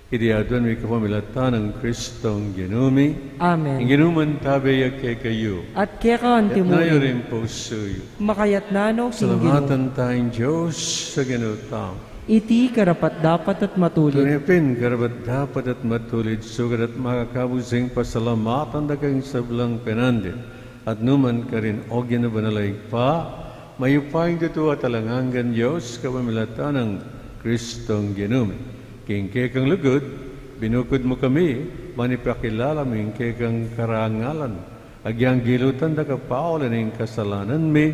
Iti aduan mi kapamilatan nang Kristong Ginu mi. Amen. Ing Ginu mantabe ya kekayu. At keka antimu rin. Itas yu ring pusu yu. Makatas na no king Ginu. Salamatan taya ing Dios a Ginu tamu. Iti karapat-dapat at matulid. Tune pin karapat-dapat at matulid, sukat at makakabus ing pasalamatan da kang sablang penandit at nukarin, O Ginu banal a Ibpa, mayupayang tutu at alang anggang Dios, kapamilatan nang Kristong Ginu mi. King kekang lugud, binukud mu kami, ban ipakilala mu ing kekang karangalan. Agyang gilutan da ka pauli ning kasalanan mi,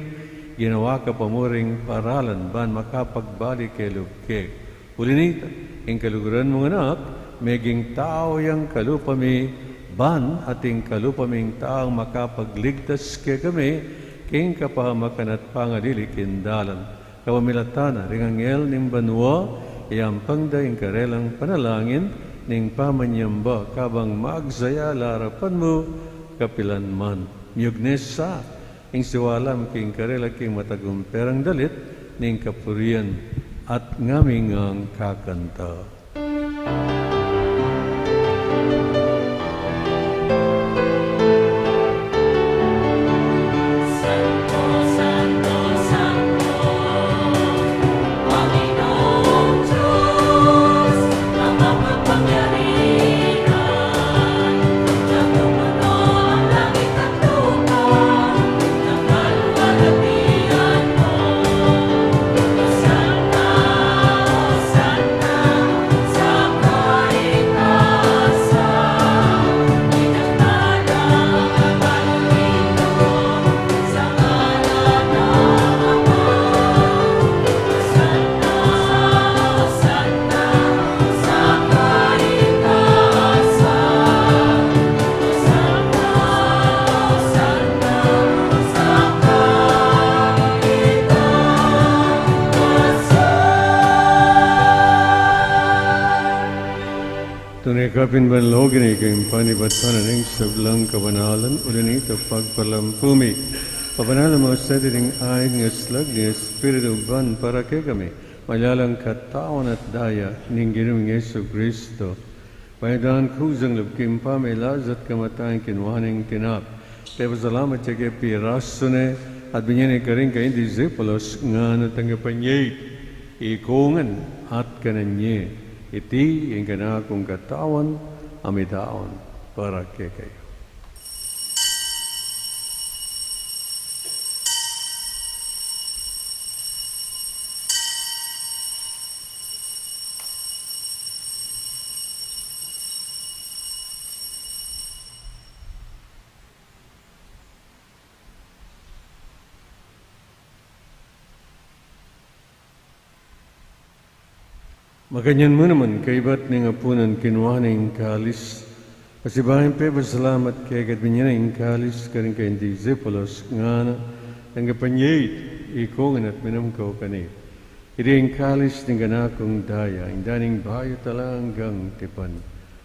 ginawa ka pa mu ring paralan ban makapagbalik ke lub ke. Uli na nita, ing kaluguran mung Anak, meging tau yang kalupa mi, ban ating kalupa ming taung makapagligtas kekami king kapahamakan at pangalili king dalan. Kapamilatan na ring anghel ning banua, iyampang da ing karelang panalangin ning pamanyamba kabang magsaya la arapan mu kapilan man. Miyugnis sa ing siwala mi king karela king matagumperang dalit ning kapurian at ngami ngang kakanta. Tune kapin ban logi ne ika ing panibatan ning sablang kabanalan, uli na nita pagpalampu mi. Pabanalan mu sa ding ain ning aslag ning Espiritu ban para kekami maging katawan at daya ning Ginung Jesucristo. Panyawad kusang lub king pamilasa at kamatayan kinuan ing tinape, pepasalamat ya ke, pirasu ne, at binye ne karing kayang disipulos, ngana, tanggapan ye iti, ikongan at kanan ye, iti ing kanakung katawan a midaun para kekayu. Makanyan mu naman, kaybat ning apunan, kinua ne ing kalis, pasibayu yang pepasalamat keka, binye ne ing kalis karing kayang disipulos, ngana, tanggapan ye iti, ikongan at minum kayu keni, iti ing kalis ning kanakung daya, ing daya ning bayu at alang anggang tipan,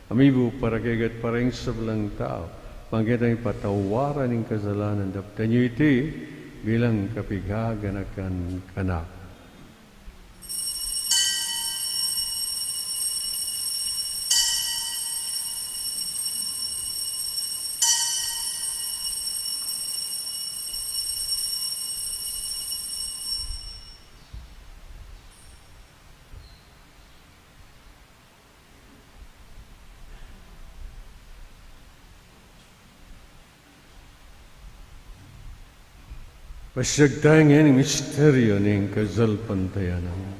a mibu para kekayu at para king sablang tau, ban ketang ipatawaran ing kasalanan. Daptan yu iti bilang kapaganakan kanaku. Pasiag taya ngeni king misteryu ning kasalpantayanan.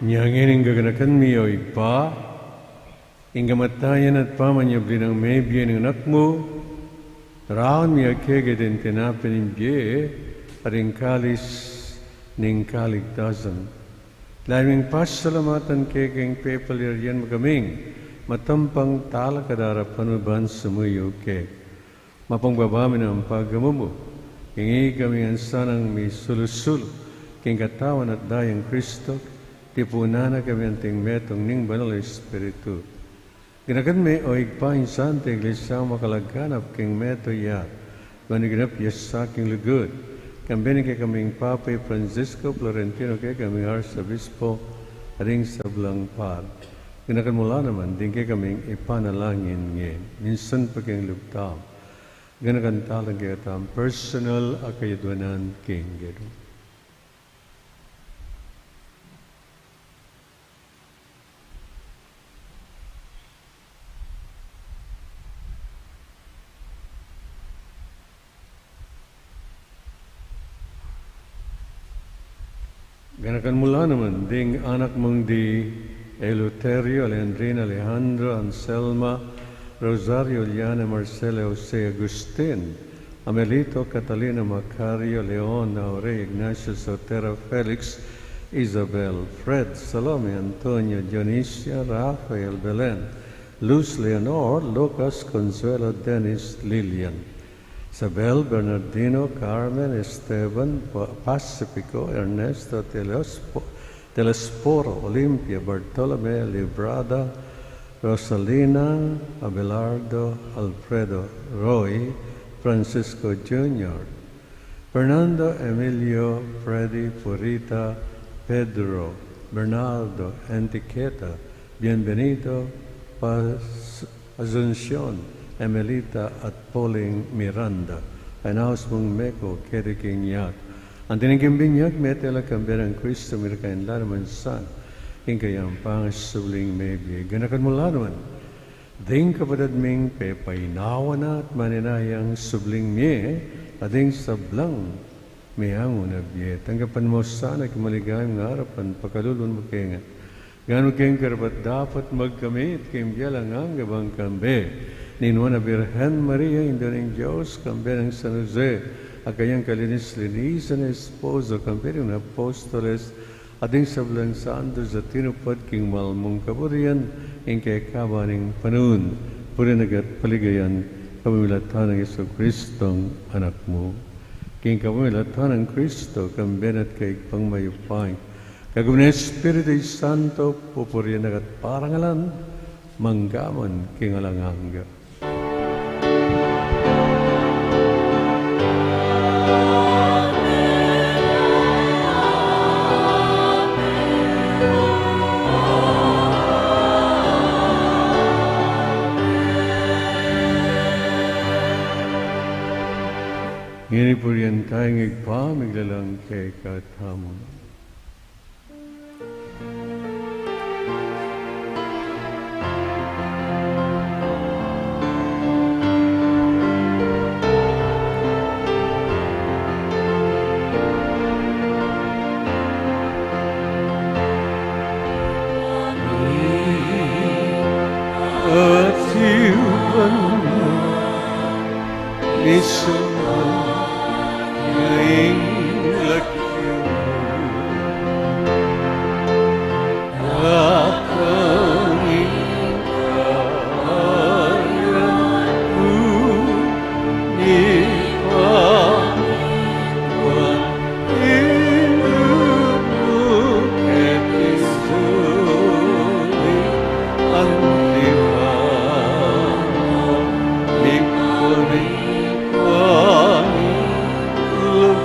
Nya ngeni gaganakan mi, o Ibpa, ing kamatayan at pamanyubli nang mebie ning Anak mu, daraun mi keka iting tinape ning bie at ing kalis ning kaligtasan. Dapot ming pasalamatan keka, ing pepaliaryan mu kaming matampang talakad a arapan mu ban sumuyu keka. Mapakumbaba mi nang pagkamumu, king ikami ngan sanang misulu-sulu king katawan at daya nang Kristo, tipunan na kami anting metung ning Banal a Espiritu. Ganakan me, o Ibpa, ing Santa Iglesia mu makalaganap king metung ya, ban iganap ya sa king lugud, kambe ning kekaming Papa i Francisco, Florentino, kekaming Arsobispo, at ding sablang pari. Ganakan mu la naman ding kekaming ipanalangin ngeni, minsan pa king lub tamu. Ganakan tala ing kekatamung personal a kayadwanan king Ginu. Ganakan mu la naman ding anak mung di Eleuterio, Alejandrina, Alejandro, Anselma, Rosario, Juliana, Marcela, Jose, Agustin, Amelito, Catalina, Macario, Leon, Aurelio, Ignacio, Sotera, Felix, Isabel, Fred, Salome, Antonio, Dionisia, Rafael, Belen, Luz, Leonor, Lucas, Consuelo, Dennis, Lilian, Isabel, Bernardino, Carmen, Esteban, Pa-, Pacifico, Ernesto, Telespo-, Telesporo, Olimpia, Bartolome, Librada, Rosalina, Abelardo, Alfredo, Roy, Francisco Junior, Fernando, Emilio, Freddy, Purita, Pedro, Bernardo, Enriqueta, Bienvenido, Paz, Asuncion, Emelita, at Pauling Miranda. Ay naus mung meko keti king yatu. Anti ning king binyag, mete la kambe nang Kristo, mira kayang lalaman san king kayang pangasubling mebie. Ganakan mu la naman ding kapatad ming pepainawa na at manenayang subling mie, at ding sablang meangu na bie. Tanggapan mu sana king maligayang arapan, pakalulwan mu kami ngan, gawang keng karapat-dapat magkamit king bie alang angga bang kambe ning Nuan a Birhen Maria, Indu ning Dios, kambe nang San Jose, a kayang kalinis-linisan a esposo, kambe ning apostoles, at ding sablang santos a tinupad king mal mung kaburian king kekaban ning panaun, purian at paligayan, kapamilatan nang Jesucristong Anak mu. King kapamilatan nang Kristo, kambe na at kaybat mayupaya, kagum ning Espiritu Santo, pupurian at parangalan, mangga man king alang angga. Ngeni purian taya ing Ibpa, miglalang kekatamu. Atiu ban misumba ing laki mu. Datang ing kayarian mu, ing pamituan, ing lub mu keti sulip anti banua, mikpuri kami lub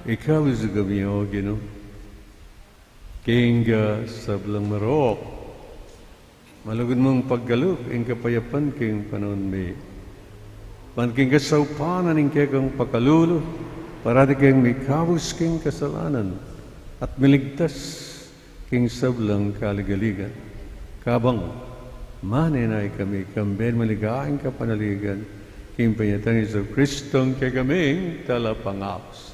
Ikabus kami, O Ginu, king sablang marok. Malugud mung pagkalub ing kapayapan king panaun mi. Ban king kasaupan ning kekang pakalulu, parati keng mikabus king kasalanan at miligtas king sablang kaligaligan. Kabang manenaya kami kambe ning maligayang kapanaligan, king panyatang Jesucristo a kekaming Talapangabus.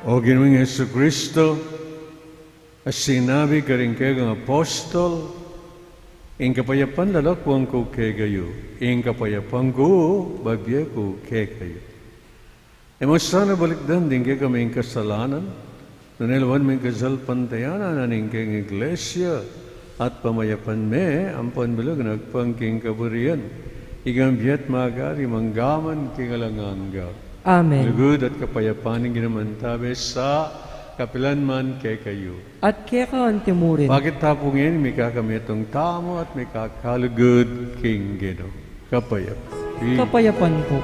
O Ginu Jesucristo, a sinabi karing kekang apostol, ing kapayapan lalakuan ku kekayu, ing kapayapan ku bibie ku kekayu. E mu sana balikdan ding kekaming kasalanan, nune lawan me ing kasalpantayanan ning kekang Iglesia at pamayapan me ampon bilug na agpang king kaburian, ika a mabie at magari mangga man king alang angga. Amen. Lugud at kapayapan ning Ginu mantabe sa kapilan man kekayu. At keka antimurin. Pakit ta pu ngeni mikakamiatung tamu at mikakalugud king Ginu. Kapayapan. Kapayapan pu.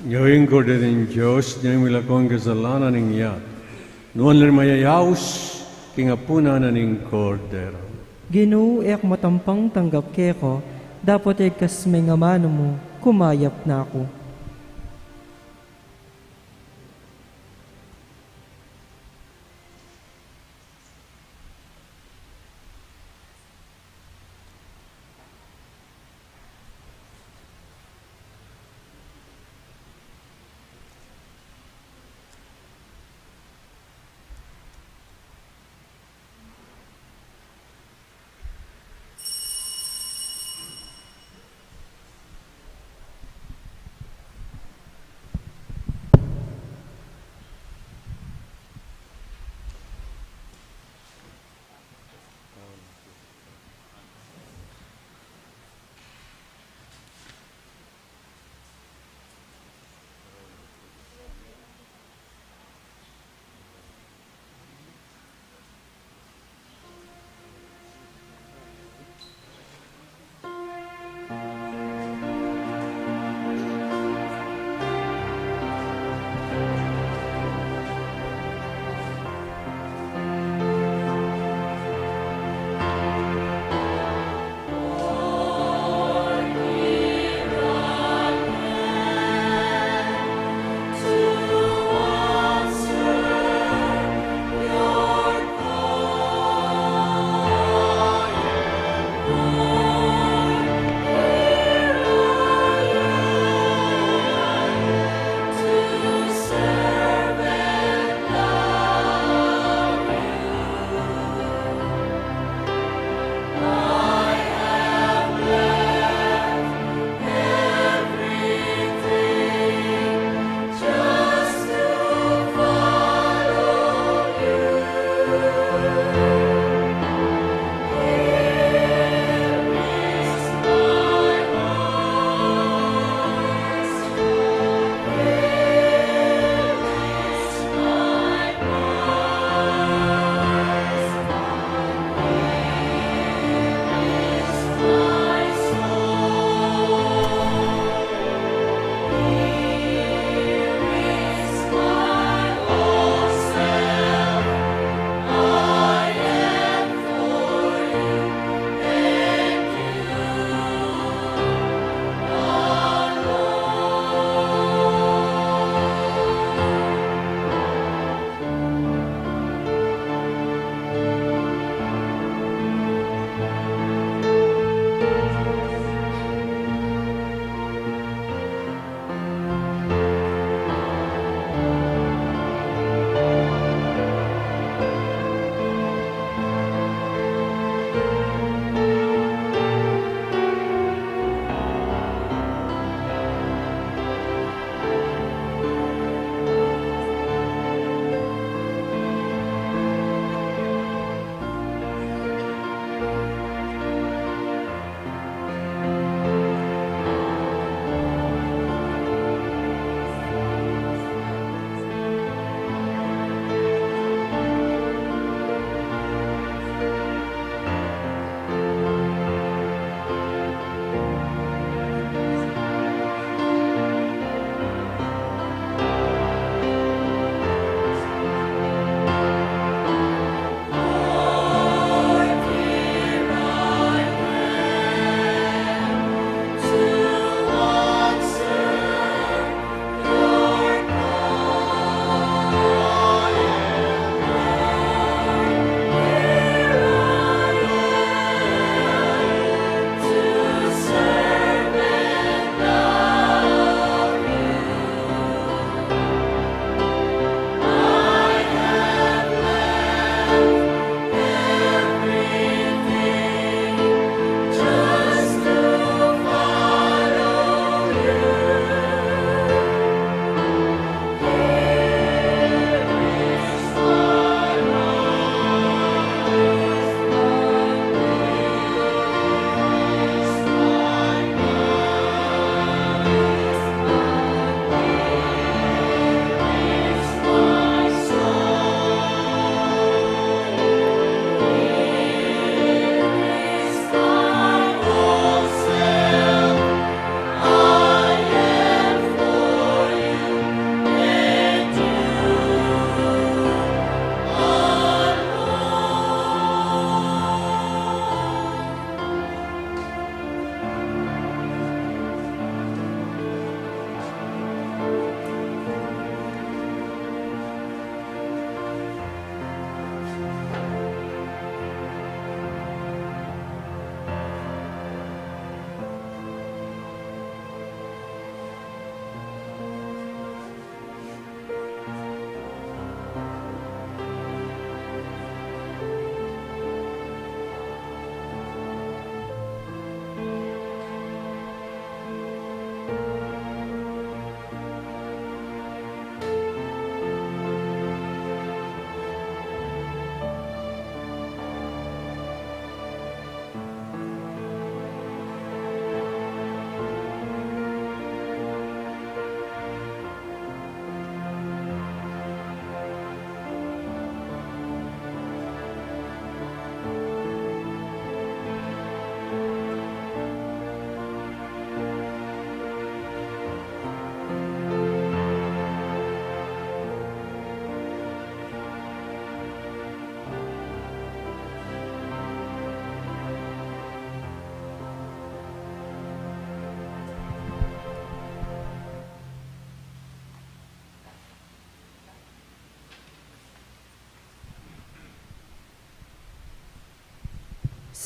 Nya ing Kordero ning Dios, nya ing milakwan kasalanan ning yatu. Nuan la ring mayayaus king apunan ning Kordero. Ginu, e ku matampang tanggap keka, dapot igkas me ing amanu mu, kumayap na ku.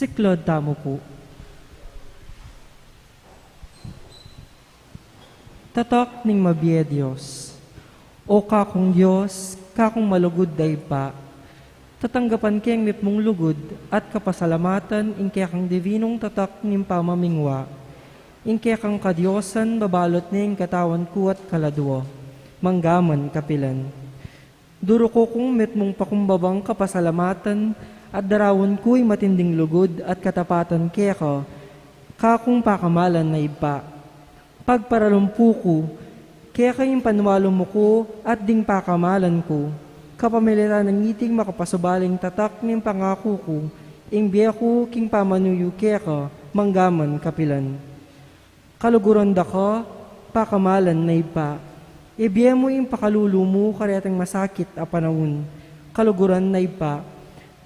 Siklaud tamu pu. Tatak ning mabie Dios. O kakung Dios, kakung malugud a Ibpa, tatanggapan ke ing mitmung lugud at kapasalamatan ing kekang divinung tatak ning pamamingwa, ing kekang kadiosan babalot ne ing katawan ku at kaladua, manggaman kapilan. Duruku kung mitmung pakumbabang kapasalamatan at daraun ku ing matinding lugud at katapatan keka, kakung pakamalan a Ibpa. Pagparalumpu ku keka ing panwalu mu ku at ding pakamalan ku, kapamilatan nang iting makapasubaling tatak ning pangaku ku, ing bie ku king pamanuyu keka, manggaman kapilan. Kaluguran da ka, pakamalan a Ibpa. Ibie mu ing pakalulu mu karetang masakit a panaun. Kaluguran a Ibpa.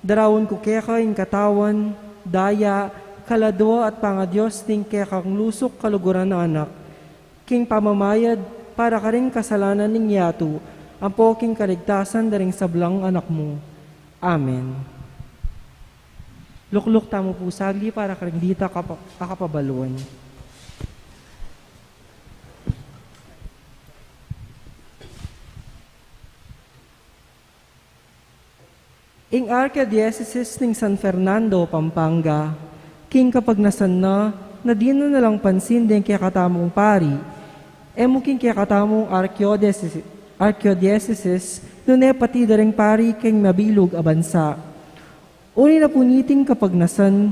Daraun ku keka ing katawan, daya, kaladua at pangadios ning kekang lusuk kaluguran a Anak, king pamamayad para karing kasalanan ning yatu, ampo king kaligtasan da ring sablang anak mu. Amen. Lukluk tamu pu saglit para karing dita kapa-, a kapabaluan. Ing Arkidiosesis ning San Fernando, Pampanga, king kapagnasan na, na dinan na lang pansin deng kekatamung pari, e mu king kekatamung arkidiosesis, arkidiosesis, nune pati da ring pari king mabilug a bansa. Uli na pu niting kapagnasan,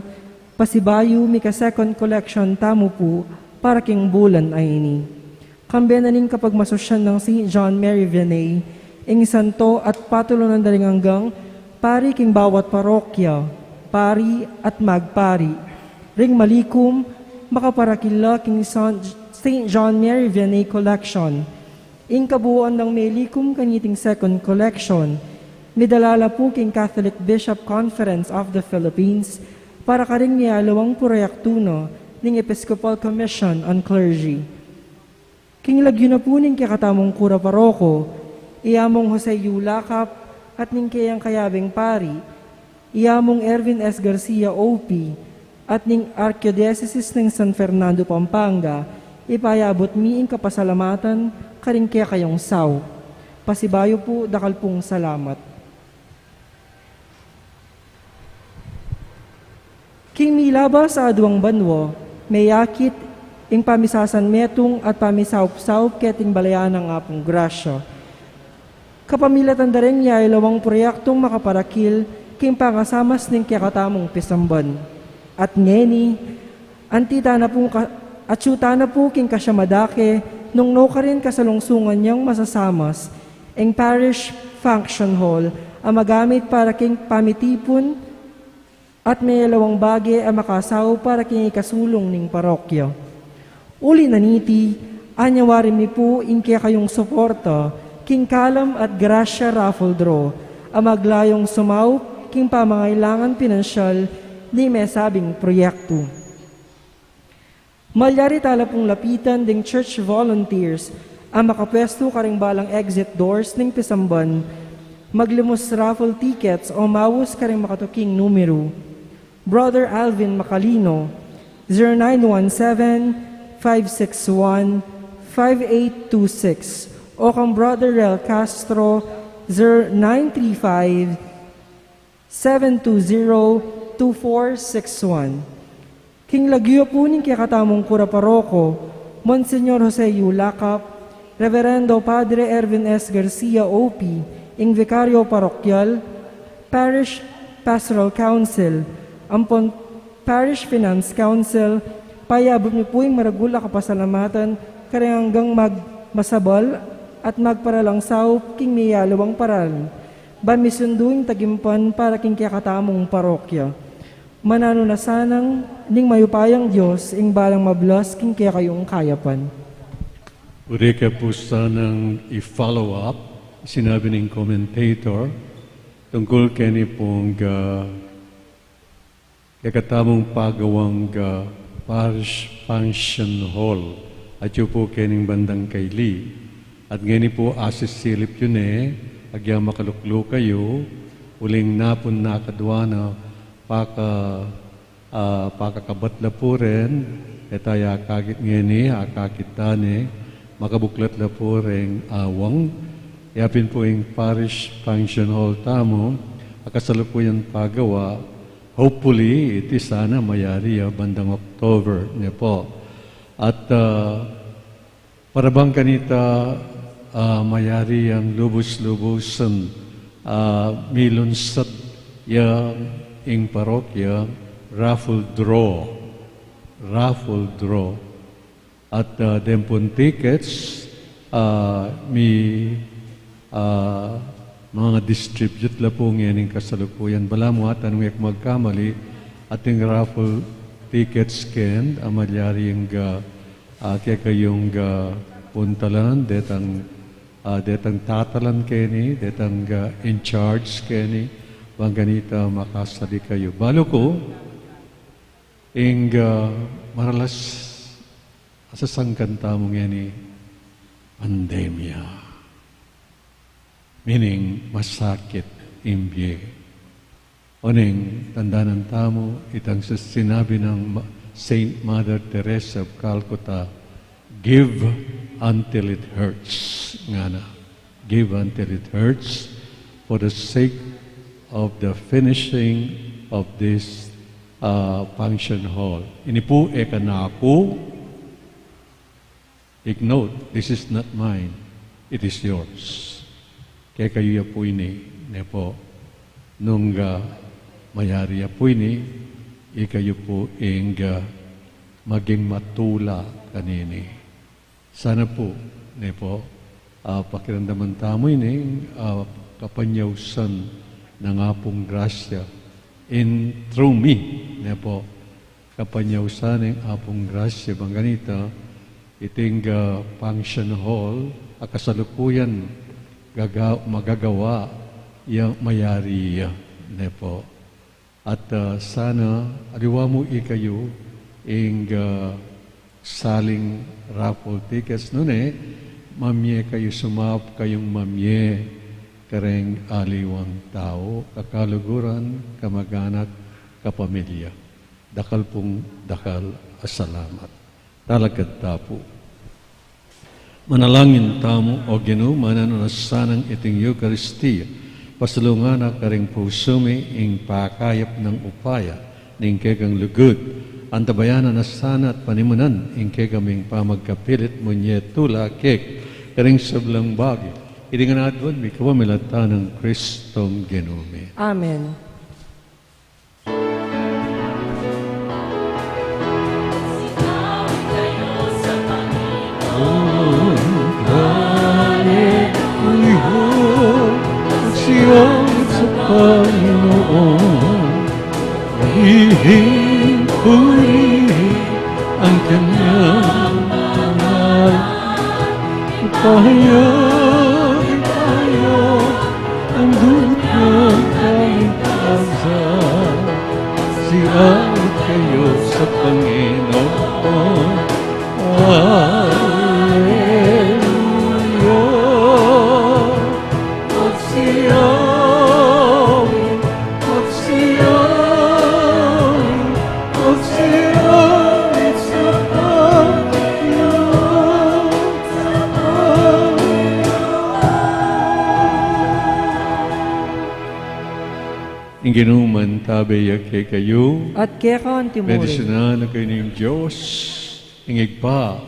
pasibayu mika-second collection tamu pu para king bulan a ini. Kambe na ning kapagmasusyan nang Saint John Mary Vianney, ing santo at patulunan da ring anggang pari king bawat parokya, pari at magpari. Ring malikum, makaparakil la king San-, Saint John Mary Vianney Collection. Ing kabuuan dang melikum kaniting second collection, midala la pu king Catholic Bishop Conference of the Philippines para karing mialiwang proyektu na ning Episcopal Commission on Clergy. King lagyu na pu ning kekatamung kura paroko, i Among Jose U. Lacap at ning kayang kayabeng pari, i Among Erwin S. Garcia, O P, at ning Arkidiosesis ning San Fernando, Pampanga, ipayabut mi ing kapasalamatan karing kekayung saup. Pasibayu pu, dakal pung salamat. King milabas a aduang banua, meyakit ing pamisasanmetung at pamisaup-saup keting balayan nang Apung Grasya. Kapamilatan da ring yayalawang proyektung makaparakil king pangasamas ning kekatamung pisamban. At ngeni, anti tana pung ka-, atyu tana pu king kasya madake nung nukarin kasalungsungan yang masasamas, ing Parish Function Hall a magamit para king pamitipun at meyalawang bage a makasaup para king ikasulung ning parokya. Uli na niti, anyawari mi pu ing kekayung suporta king Kalam at Grasya Raffle Draw a maglayung sumaup king pamangailangan pinansyal ning mesabing proyektu. Malyari tala pung lapitan ding church volunteers a makapuestu karing balang exit doors ning pisamban, maglimus raffle tickets o maus karing makatuking numeru. Brother Alvin Macalino, zero nine one seven, five six one, five eight two six, o kang Brother Rel Castro, zero nine three five, seven two zero, two four six one. King lagyu pu ning kekatamung kura paroko, Monsignor Jose U. Lacap, Reverendo Padre Erwin S. Garcia, O P, ing Vikaryo Parokyal, Parish Pastoral Council, ampon Parish Finance Council, payabut mi pu ing maragul a kapasalamatan karing anggang magmasabal at magparalang saup king miyaliwang paraan ban misundu ing tagimpan para king kekatamung parokya. Mananu na sanang ning mayupayang Dios ing balang mablas king kekayung kayapan. Pwede ke pu sanang i-follow up, sinabi ning commentator, tungkul keni pung, ah, kekatamung pagawang, ah, Parish Function Hall, atyu pu kening bandang kaili. At ngeni pu asisilip yu ne, agya makalukluk kayu, uling napun na kadwa na, paka, ah, pakakabat la pu ren, e ta ya akakit ngeni, akakit ta ne, makabuklat la pu reng awang. Yapin pu ing Parish Function Hall tamu, a kasalukuyan pagawa, hopefully, iti sana mayari ya bandang October ne pu. At, ah, para bang kanita, ah, mayari yang lubus-lubusan, ah, milunsad ya ing parokya, raffle draw. Raffle draw. At, ah, deng pung tickets, ah, mi, ah, manga-distribute la pu ngening kasalukuyan. Balamu ata nung e ku magkamali, ating raffle tickets ken, a malyari ing, ah, ah, kekayung, ah, puntalan, detang, ah, detang tatalan keni, detang, ah, in charge keni, bang kanita makasali kayu. Balu ku, ing, ah, maralas a sasangkan tamu ngeni pandemya. Meaning, masakit ing bie. Uling tandanan tamu itang sinabi nang Ma-, Saint Mother Teresa of Calcutta, "Give until it hurts," ngana. "Give until it hurts for the sake of the finishing of this, uh, function hall." Ini pu e kanaku, Take note, this is not mine, it is yours. Kekayu ya pu ini, ne pu. Nung mayari ya pu ini, ikayu pu ing maging matula kanini. Sana pu, ne pu, ah, pakiramdaman tamu ini, ah, kapanyausan nang Apung Grasya in through me, ne pu. Kapanyausan ning Apung Grasya, bang kanita, iting, ah, function hall, a kasalukuyan gaga-, magagawa ya, mayari ya, ne pu. At, ah, sana, aliwa mu ikayu, ing, ah, saling raffle tickets, nune, mamie kayu, sumap kayung mamie, kareng aliwang tau, kakaluguran, kamaganak, kapamilya. Dakal pung dakal a salamat. Talakad ta pu. Manalangin tamu, O Ginu, mananu na sanang iting Eukaristia pasalungan na karing pusu mi ing pakayap nang upaya ning kekang lugud. Antabayanan na sana at panimunan ing kekaming pamagkapilit munye tula keka karing sablang bage. Iti ngan aduan mi kapamilatan nang Kristong Ginu mi. Amen. Haleluya, magsiyawit sa Panginoon, ihing purihin ang kanyang pangalan. Ipahayag, ipahayag ang dugong kaligtasan. Siawit kayo sa Panginoon. Haleluya. Magsiyawit, magsiyawit, magsiyawit sa Panginoon, sa Panginoon. Ing Ginu mantabe ya kekayu. At keka antimurin. Bendisyunan na kayu ning Dios, ing Ibpa,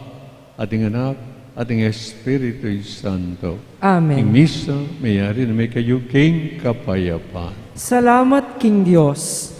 at ing Anak, at ing Espiritu Santo. Amen. Ing misa, mayari na me kayu king kapayapan. Salamat king Dios.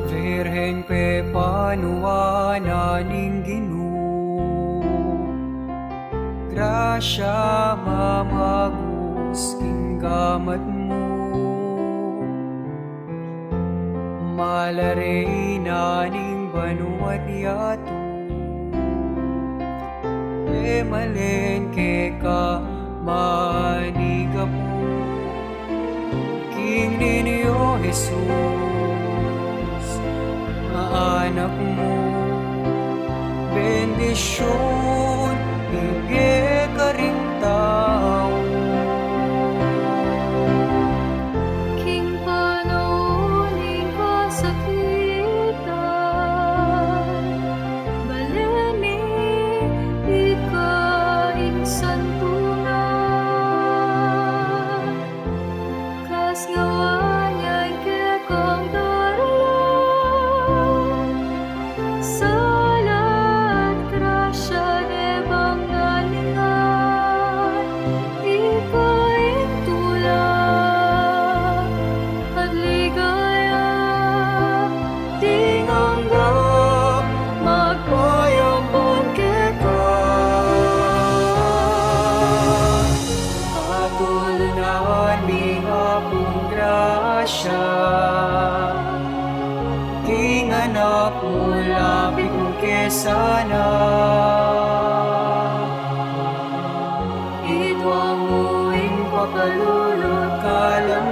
Virgen, pepanuan na ning Ginu, grasya mamagus king gamat mu. Mala Reyna ning banua't yatu, e malen keka manigapu king Niño Jesus, a Anak mu, bendisyun ibie karing tau. King panaun ning kasakitan, bale mi ika ing santunan. Kasngawaan yang kekang darala, sala at grasya de bang nalingan, ika ing tula at ligaya, ding angga magpayampun keka. Patulunan mi, Apung grasya, king anak mu, lapit mu ke sana. Itwa mu ing pakalulu at kalam